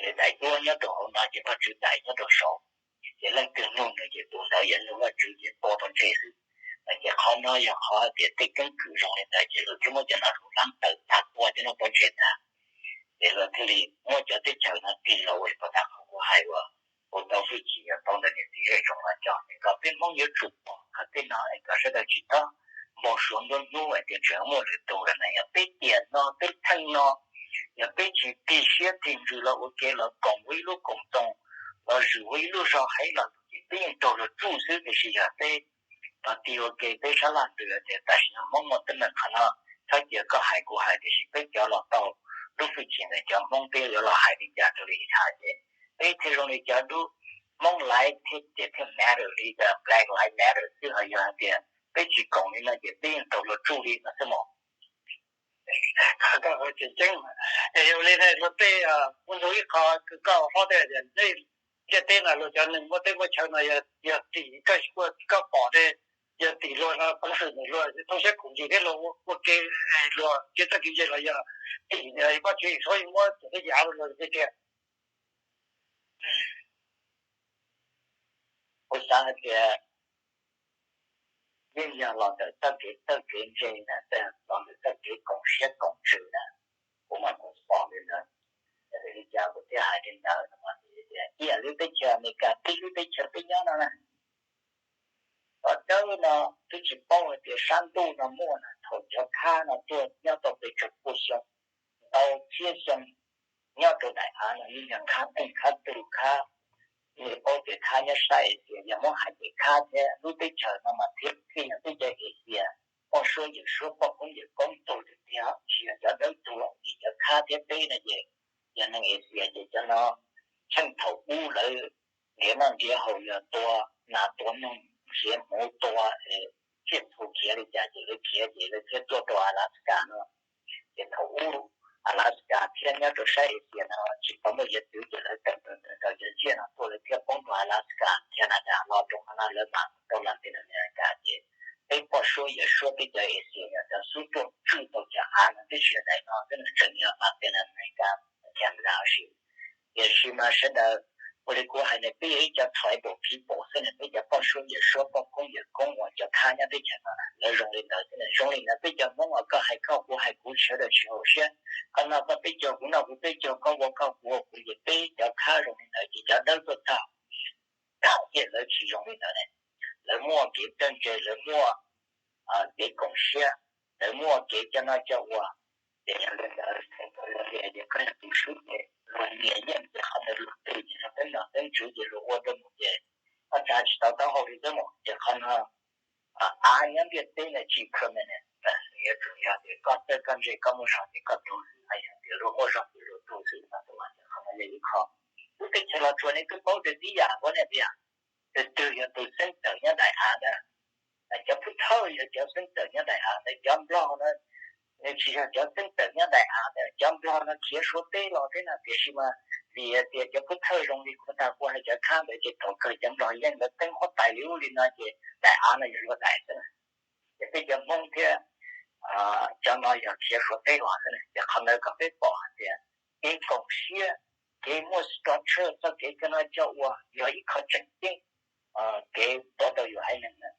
nws daim duab nyob rau hauv no ces Vajtswv daim nyob rau saud, ces leej twg nug nws ces tus ntawd yog nug Vajtswv ces tua pov tseg xwb. Ces qhov no yog qhov tias tej keeb kwm zoo li ntawd ces luag thiaj muab cov no lub lab tawm tag, tua cov no pov tseg tag. Ces luag thiaj li muab cov teb chaws no tig los ua li pas tas qhov kuv hais uas ua tau hwj chim yog tau ntawm niam txiv zej tsoom los coj. Ces kom peb Hmoob yuav tsum pom qhov tej no es kom sawv daws tsis txhob npau suav nruab hnub hais tias tseem muaj lwm tus lawm na. Yog peb tiam no peb theej no, yog peb tsis tig siab tig ntsws los ua ke los koom ua ib lub koom txoos, los zwm ua ib lub zog heev los ces peb yeej raug luag tsuj xwb. Tiam sis yog peb los tig ua ke peb sab laj ntws tias tam sim no Hmoob muaj teeb meem qhov no, txhob cia koj hais kuv hais, tiam sis peb cov los tau lub hwj chim ntawd cov Hmoob peb yuav los hais li cas rau li cas ces peb thiaj zoo li cov lub Hmoob life thiab ces thiaj matter li Black Lives Matter xwb. Ho yog hais tias peb tsis koom li no ces peb yeej raug luag tsuj li no xwb mog. Tseem ceeb, yog li luag tej muaj ntau ib qho koj hlob tej tias ntiaj teb no luag cov neeg muaj teb muaj chaw no yog tim koj pom tej, yog tim luag no peev xwm nws luag thoob siab koom ntsis thiab luag ua ke, luag kev txawj kev ntse los yog tim Vajtswv txhob muab cov tej yam luag tiag tiag. Kuv xav hais tias yog los ntawm txoj kev txawj kev ntse na, los ntawm txoj kev koom siab koom ntsws na. Kuv mas kuv pom li ntawd, yog vim li cas kuv thiaj hais li ntawd no? Ib yam lub teb chaws Amelikas, tib lub teb chaws peb nyob no na, tom dawb no twb tsis paub hais tias sab ntuj no muaj na, thaum cov khab no tuaj nyob tau pes tsawg pua xyoo, ntau txhiab xyoo, nyob rau daim av no yeej yog khab teej khab tug khab. Nws paub tias khab nyob sab Asia, yog muab hais tias khab thiab lub teb chaws no mas thiab thiaj yog teb chaws Asia, poj suab yawm suab poj koob yawm koob tug tiag tiag, tsis yog cov dawb tuag, vim cov khab thiab peb no ces yog neeg Asia ces cov no tsheej thaum ub lawv nrhiav noj nrhiav haus, yog tua nas tua noog, nrhiav hmuv tua, tsiaj txhu khiav li cas ces lawv khiav ces lawv thiaj tuaj rau Alaska no. Ces thaum ub Alaska thiab nyob rau sab Asia no tsis tau muaj yias twv ces lawv tawm tawm tawm cov tsiaj no tuaj, lawv thiaj poob rau Alaska, Canada, los rau qhov no lawv mam rau Latin America ces peb poj suab yawm suab peb cov Asia yog cov xub tuaj tswj tau cov av no, twb tsis yog daim no, twb tseem yog Latin America, Canada huv si. Tiam sis mas sawv daws, ua li kuv hais ne, peb yog ib co tribal people xwb ne, peb cov poj suab yawm suab poj koob yawm koob uas cov khab nyob teb chaws no lawv zoo li ntawd xwb ne, zoo li ntawd peb cov Hmoob uas koj hais koj kuv hais kuv sawv daws tsis haum siab, koj noj koj peb caug kuv noj kuv peb caug, koj ua koj kuv ua kuv, ces peb cov khab zoo li ntawd ces cov dawb tuaj tag ces lawv tsis zoo li ntawd ne. Lawv muaj kev txawj ntse, lawv muaj kev koom siab, lawv muaj kev coj noj coj ua. Ces yog li ntawd, ces koj yog tus swb ces luag nyiam yeej ces qhov ntawd luag twg ces yog teeb nom teeb tswv ces luag ua rau mus ces koj tsa tsis tau taub hau li xwb mus. Ces qhov no av nyob ntiaj teb no tsis permanent, yuav tsum yog tias koj txawj koj ntse koj muaj zog ces koj tu xwb, yog tias luag muaj zog ces luag tu xwb no. Ces qhov no yog ib qho. Lub teb chaws Los Tsuas nej twb paub tias tib yam nkaus ne tias tus twg yog tus xeeb tawm nyob daim av ntawd. Cov Pub Thawj yog cov xeeb tawm nyob daim av ntawd, cov Nplog no nws tsis yog cov xeeb tawm nyob daim av ntawd, cov Nplog no khiav Suav teb los thiab no, tiam sis mas vim tias cov Pub Thawj zoo li kuv tag kuv hais cov khab ntawd ces thaum kawg cov Nplog yeej lawv teeb huab tais li ub li no ces daim av no yog luag daim xwb. Ces peb cov Hmoob thiab cov no yog khiav Suav teb los xwb, ces qhov ntawd kom peb pom hais tias kev koom siab, kev muaj structure txoj kev coj noj coj ua yog ib qho tseem ceeb, kev tuav tau yus haiv neeg na.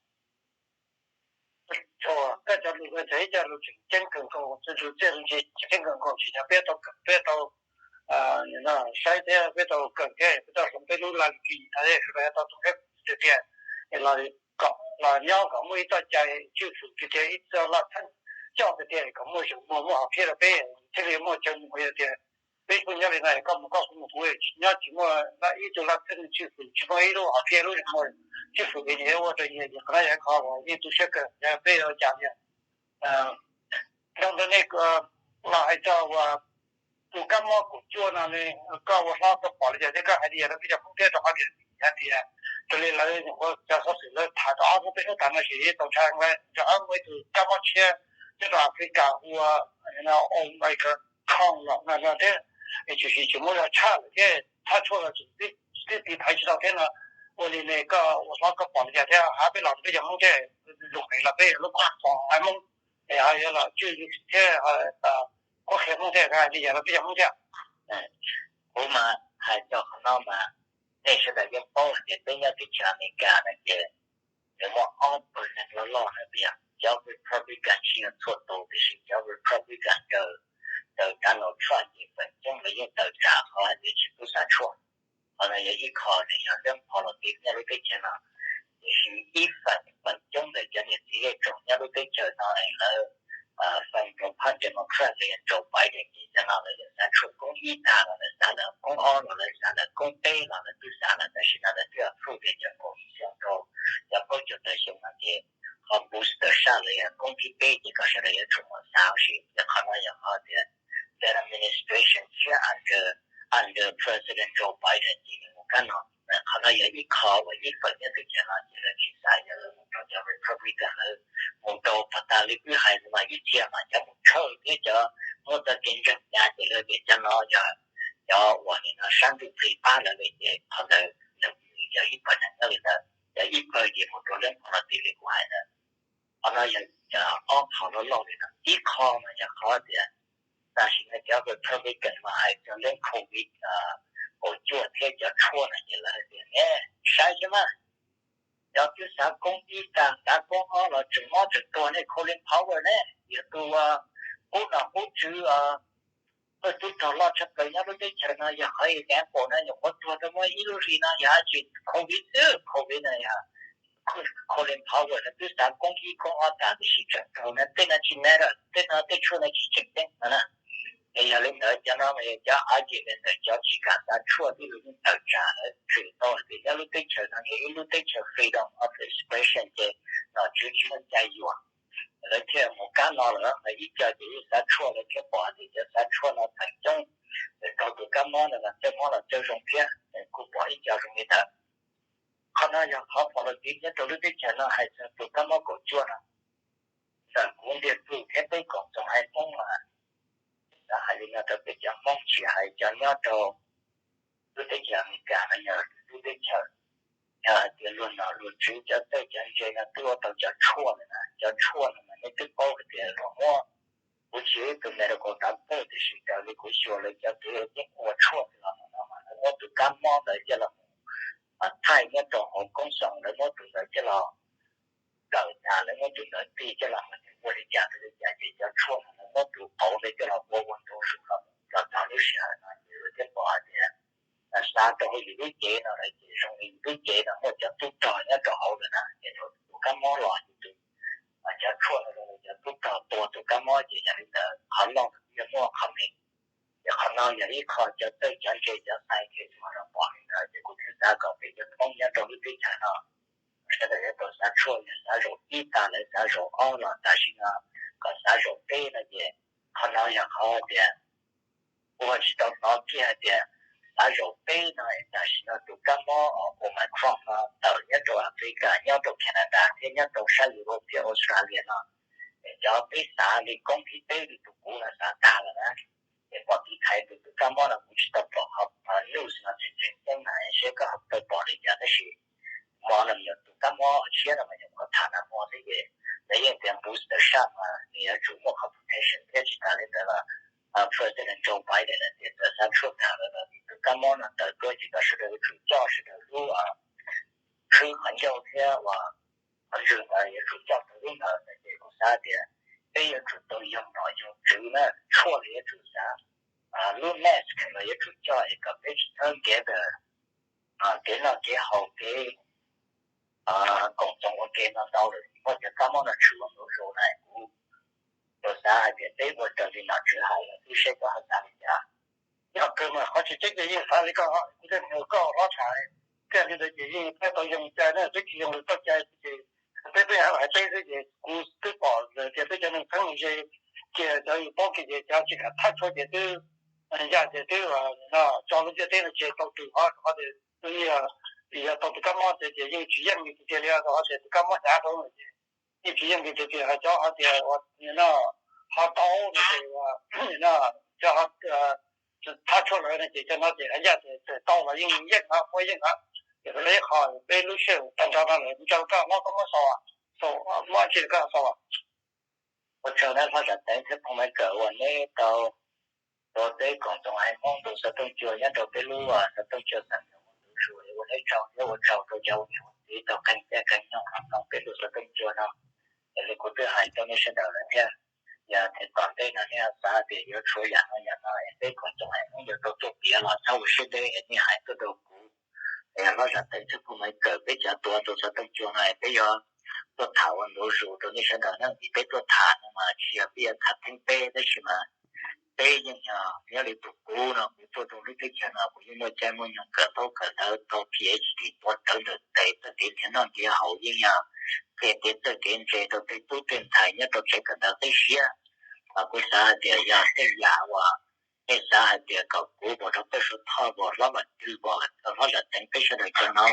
Koj cov lus, cov ib co lus tseem ceeb kawg nkaus, lus txiaj lus ntsig tseem ceeb kawg nkaus, tsis yog peb tau kawm, peb tau saib thiab peb tau kawm thiab peb tau hloov peb lub laj lim tswv yim no, sawv daws yuav tau tu siab tiag tiag, los kom, los nyob kom muaj ib txoj cai tswj fwm tiag tiag, ib txoj laj txheeb coj tiag tiag kom muaj zeem muag muaj hom phiaj rau peb, thiaj li muaj cov mus tias peb kuj nyob li no, koj mus koj, kuv mus kuv, nyob tsis muaj ib tug laj txheeb tswj fwm, tsis muaj ib lub hom phiaj lub zeem muag tswj fwm ces ua rau yus, qhov no yog qhov uas yeej tu siab kawg, yog peb ua cas li. Nrog ntawd ne, los hais txog uas tus kab mob kaum cuaj no ne, koj ua hlob koj pom li cas thiab koj hais li cas rau peb cov Hmoob thiab, rau qhov tias hais tias raws li lawv nyuam qhuav cov xov xwm lawv tham rau ob hnub peb hnub tas no ces tau tshaj lawm, rau qhov muaj ib tug kab mob tshiab nyob rau Africa ua Omicron los no thiab, tshwm sim tsis muaj zog tshaj lawm thiab thaj tshuaj los tseem twb tiv thaiv tsis tau thiab no. Ua li ne koj ua hlob koj pom li cas thiab hab peb los rau peb cov Hmoob thiab, lus qev los peb lub qhov hais Hmoob es ho yuav los tswj thiab qhuab qhia Hmoob thiab, hais li cas rau peb cov Hmoob thiab. Kuv mas hais txog qhov no mas nej sawv daws yeej paub hais tias peb nyob teb chaws Amelikas no ces nws muaj ob pawg neeg loj loj na, tias cov Republican tsis yog txhua tus, tiam sis cov Republican raws, raws Donald Trump ces feem coob lawv yeej tawm tsam qhov hais tias tsis pub xa tshuaj. Qhov no yog ib qho nws yog leej pho los tiv nyob lub teb chaws no. Tiam sis ib feem, feem coob ntawm cov niam txiv zej tsoom nyob lub teb chaws no es lawv feem rau phab Democrat los yog Joe Biden ces cov no lawv yog xav tshuaj koob ib tag los lawv xav lawm, koob ob los lawv xav lawm, koob peb los lawv twb xav lawm, tam sim no lawv twb approve tias cov kaum ib xyoo rau cov plaub caug tawm xyoo no ces qhov booster shot los yog koob thib peb ces kom sawv daws yuav tsum mus xav ua si. Ces qhov no yog qhov tias Biden administration thiab under, under President Joe Biden ces nws mus kab no. Qhov no yog ib qho uas ib feem nyob teb chaws no ces lawv tsis xav, yog lawv mus rau cov Republican, lawv mus rau pas tas li wb hais mas ib txhia mas cov mus tshawj thiab cov muab txoj kev ntseeg hnyav ces lawv tias cov no yog cov uas nim no sab ntsuj plig pab lawv li ces qhov ntawd nws yog ib pawg neeg nyob li ntawd, yog ib pawg ces mus rau leej pho los tiv li kuv hais ntawd. Qhov no yog ob qho loj loj li no. Ib qho mas yog qhov tias tam sim no cov Republican mas hais txog leej COVID kaum cuaj thiab cov tshuaj no ces lawv hais tias ne, saib thiab mas Cov twb xav koob ib tag xav koob ob los tseem mob tseem tuag ne, Colin Powell ne, yog tus qub nom qub tswv, tus tub rog loj tshaj plaws nyob lub teb chaws no, yog qhov example no, nyuam qhuav tuag tau muaj ib lub hlis no yog dab tsi? Covid xwb, Covid no yog Colin Powell no twb xav koob ib koob ob tag tiam sis tseem raug na, tej no tsis matter, tej no tej tshuaj no tsis tseem ceeb no na. Es yog li ntawd cov no mas yog cov argument ntawm cov tsis kam xav tshuaj twb los yeej tawm tsam lawv tseem tau hais tias nyob lub teb chaws no yog ib lub teb chaws freedom of expression ces nom tswv tsis muaj cai yuam. Lawv thiaj mus kab no lawm, ib co ces yeej xav tshuaj, lawv thiaj pom hais tias cov xav tshuaj no feem coob raug tus kab mob no los tej mob los tej zoo thiab, kuj pom ib co zoo li ntawd. Qhov no yog qhov pom los tiv nyob rau lub teb chaws no hais txog tus kab mob kaum cuaj no. Ntawm kuv ntiag tug thiab peb koom txoos haiv Hmoob mas xav hais li no rau peb cov Hmoob tsis hais cov nyob rau lub teb chaws Amelikas no yog lub teb chaws, yog hais tias luag nom luag tswv cov txawj cov ntse no twb ua tau cov tshuaj lawm na. Cov tshuaj no mas nej twb paub hais tias luag muab, kuv tsis yog ib tug medical doctor tiam sis raws li kuv xyuas lawv cov kev ua tshuaj los no mas lawv muab tus kab mob ntawd coj los thaij nyob rau hauv koob xoom, lawv muab tus ntawd coj los kawm tas, lawv muab tus ntawd tig coj los ua li cas rau li cas ces cov tshuaj no lawv muab tus qauv ntawd coj los ua ua ntu zus los txog lub sij hawm no ces lawv thiaj pom hais tias xav rau hauv yus lub cev no lawm ces zoo li yus lub cev no muaj cov tub rog nyob rau hauv lawm na, ces thaum tus kab mob los ces tus, cov tshuaj no cov tub rog tua tus kab mob ces yog li ntawd qhov loj yog muaj qhov me. Ces qhov no yog ib qho cov txawj cov ntse cov scientist los pom li ntawd ces kuv thiaj xav kom peb cov Hmoob nyob rau lub teb chaws no sawv daws yuav tau xav tshuaj, yog xav zaum ib tag lawv xav zaum ob los tam sim no kom xav zaum peb no ces qhov no yog qhov tias ua tsis tau hnov kiag hais tias xav zaum peb no es tam sim no tus kab mob Omicron no tawm nyob rau Africa, nyob rau Canada thiab nyob rau sab Europe thiab Australia no. Es cov peb xav li koob thib peb li tus kuv no xav tag lawm na. Es pom tiv thaiv tus tus kab mob no kuv tsis tau pom qhov news no tseem tseem ceeb na, seb koj ho tau pom li cas tab sis hmo no yog tus kab mob tshiab no mas nyuam qhuav tham nag hmo xwb ces lawv yeej tias booster shot mas nws yuav tsum muaj qhov protection thiab tsis tas li ntawd los President Joe Biden tias txawm xav tshuaj tag lawm los tus kab mob no tawm tuaj ces kom sawv daws yuav tsum coj sawv daws lub khwb qhov ncauj thiab uas qhov ntswg ntawd yuav tsum coj tau lub ntawd ntawd ces kuv xav tias peb yuav tsum tau yoog nom yoog tswv na, tshuaj los yuav tsum xav, lub mask los yuav tsum coj es kom peb tsis txhob gather, kev noj kev haus kev koom txoos ua ke no ntau lawm muaj cov kab mob no tshwm ua ntu zus na. Kuv tsuas xav hais tias peb ua raws li nom tswv hais lawm xwb seb koj ho xav li cas. Yog kawg mas qhov tseem ceeb ces yeej xav li koj, kuv thiaj nrhiav koj hlob tham, thiaj li ntawd ces yeej peb tau yoog cai na, peb tsis yoog li txoj cai ces peb peb hais peb xwb ces kuv twb pom lawm tias peb cov neeg txheeb ze kiag cov yus paub kiag ces cov tsis kam thaj tshuaj ces twb ya ces twb no tso lub ntiaj teb no tseg tau tws qhov rau qhov tias yog tau tus kab mob ces yeej tsis yeej li tiag tiag li rau qhov tias tus kab mob hnyav rau ces yeej tsis yeej li tiag tiag. Cov qhov tias no ho tau no ces no cov thaj tshuaj lawm no ces cov no ces yaj ces tau los yeej yeej no muaj yeej no. Ces ib qho peb lub sij hawm tag nrho no lawm mus rau koj hlob koj muab xaus, muab tsi koj xaus. Ua tsaug nawb hlob Zam Teev thiab Phoo Maiv Kawm uas neb tau ua peb koom txoos haiv Hmoob tus xov tooj cua nyob rau peb lub xov tooj cua xam ntawv ua ntu zus, ua neb tsaug thiab ua tsaug rau cov ua niam ua txiv tau qee caij qee nyoog los mloog peb tus xov tooj cua no. Es li kuv twb hais rau nej sawv daws lawm thiab, yog tias tom ntej no nej xav tias yuav tshuav yam no yam no es peb koom txoos haiv Hmoob yuav tau tuaj piav los txhob ua siab deb es nej hais tuaj rau kuv. Es yog hlob Zam Teev thiab Phoo Maiv Kawm peb cov tuav tus xov tooj cua no es peb yuav tuaj tham ua ntu zus rau nej sawv daws na, vim peb tuaj tham no mas tsis yog peb yuav tham theeb peb tab sis mas peb yeej yog nyob li tus kuv no, kuv tuaj rau lub teb chaws no kuv yeej muaj caij muaj nyoog kawm ntaub kawm ntawv tau P H D tuav rawv ntawm tes txoj kev nrhiav noj nrhiav haus, yeej yog qhia kev txawj kev ntse rau tej tub tej ntxhais nyob rau tsev kawm ntawv qib siab. Kuv xav hais tias yog tej yam uas nej xav hais tias kom kuv mus rau peb suav thoj mus hlob Vam Twg mus hlob Zam Teev peb sawv daws cov no,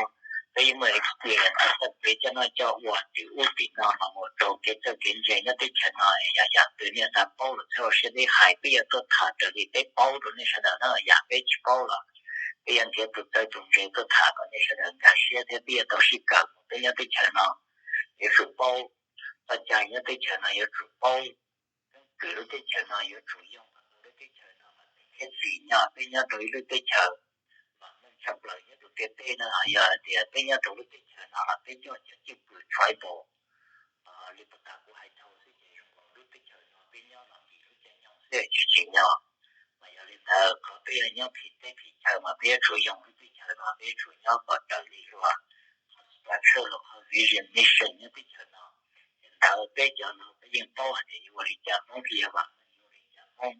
peb yeej muaj experience txoj kev coj noj coj ua tim ub tim no los mus rau kev txawj kev ntse nyob teb chaws no, yam yam twg nej xav paub los txhob ua siab deb hais, peb yuav tuaj tham raws li peb paub rau nej sawv daws na, yam peb tsis paub los peb yuav nrhiav tus txawj tus ntse tuaj tham kom nej sawv daws nkag siab thiab peb yuav tau sib kawm mus peb nyob teb chaws no. Yuav tsum paub txoj cai nyob teb chaws no, yuav tsum paub keeb kwm lub teb chaws no, yuav tsum yoog lub teb chaws no mas peb thiaj tsim nyog peb nyob rau ib lub teb chaws vam meej tshaj plaws nyob rau Tias tej no yog tias peb nyob rau lub teb chaws no los peb coj cov cwj pwm tribal li puas tas kuv hais tau xwb ces zoo nkaus lub teb chaws no peb nyob los nkim lub caij nyoog xwb tsis tsim nyog. Mas yog li ntawd qhov peb yog nyob phim teb phim chaw mas peb yuav tsum yoog lub teb chaws no, peb yuav tsum nyob kom raws li luag qhov structure los qhov vision mission nyob teb chaws no. Ces ntawd peb cov no peb yeej paub hais tias yuav ua li cas Hmoob thiaj yuav vam meej, yuav ua li cas Hmoob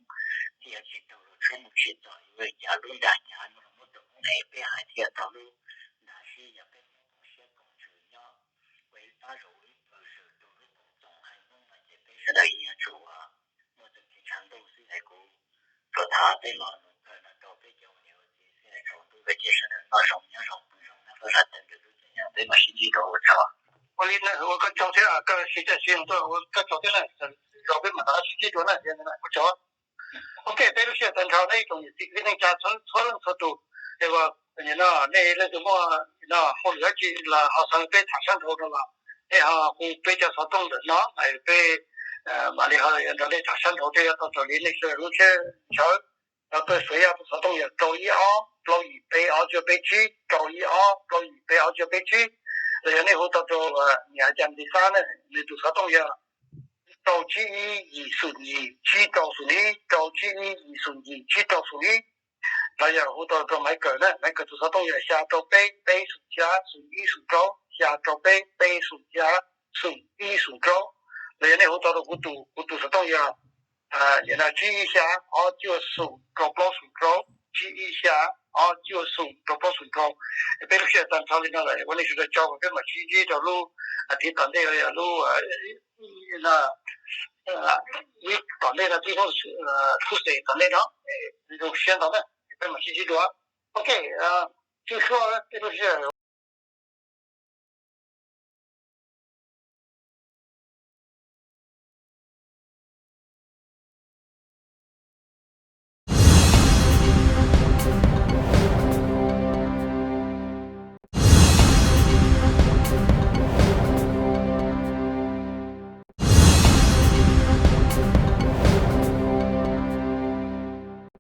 thiaj yuav tsis raug luag tshuab mus tsim txom, yuav ua li cas lub nram cav no los muab tus Hmoob es peb hais thiaj tau lub nram sib, yog peb Hmoob koom siab koom ntsws nyob ua ib pab zaum ib pawg zawm rau lub koom txoos haiv Hmoob no ces peb sawv daws yeej yuav tsum muaj txoj kev tshav ntuj xwb es kuv tsuas thov peb los nug kawg no rau peb cov ua niam ua txiv xwb es tsaus ntuj ces sawv daws noj zoo nyob zoo pw zoo na, peb sawv daws tawm ntawm lub caij nyoog peb mam sib ntsib dua ua tsaug. Ua li ntawd ua koj tsaug thiab, koj siv caij siv nyoog tuaj ua koj tsaug thiab na, zaum peb mam rov sib ntsib dua na, ua tsaug. Ok, peb lub sij hawm tag nrho nej ib tsoom niam txiv kwv tij neej tsa txhua leej txhua tus, es no nej leej twg muaj hauj lwm dab tsi los ho xav peb tham sab nraud no los nej ho hu peb cov xov tooj ntawm no, peb mam li ho nrog nej tham sab nraud thiab. Yuav tau raws li nej sawv daws lub siab ntshaw. Los koj xuas yog tus xov tooj yog rau ib ob plaub yim peb ob cuaj peb tsib, rau ib ob plaub yim peb ob cuaj peb tsib. Los yog nej hu tau rau niam Cas Npis Xab na, nws tus xov tooj yog rau tsib ib yim xum yim tsib rau xum ib, rau tsib ib yim xum yim tsib rau xum ib. Los yog hu tau rau Maiv Kawm na, Maiv Kawm tus xov tooj yog xya rau peb peb xum xya xum ib xum rau, xya rau peb peb xum xya xum ib xum rau. Los yog nej hu tau rau kuv tus, kuv tus xov tooj yog tsib ib xya ob cuaj xum rau plaub xum rau, tsib ib xya ob cuaj xum rau plaub xum rau. Peb lub sij hawm tag nrho li no lawm, ua nej sawv daws tsaug, peb mam sib ntsib rau lub as thiv tom ntej, lub week tom ntej no, Tuesday tom ntej no, zoo siab ntau na, peb mam sib ntsib dua. Ok, tsuj suab peb lub sij hawm.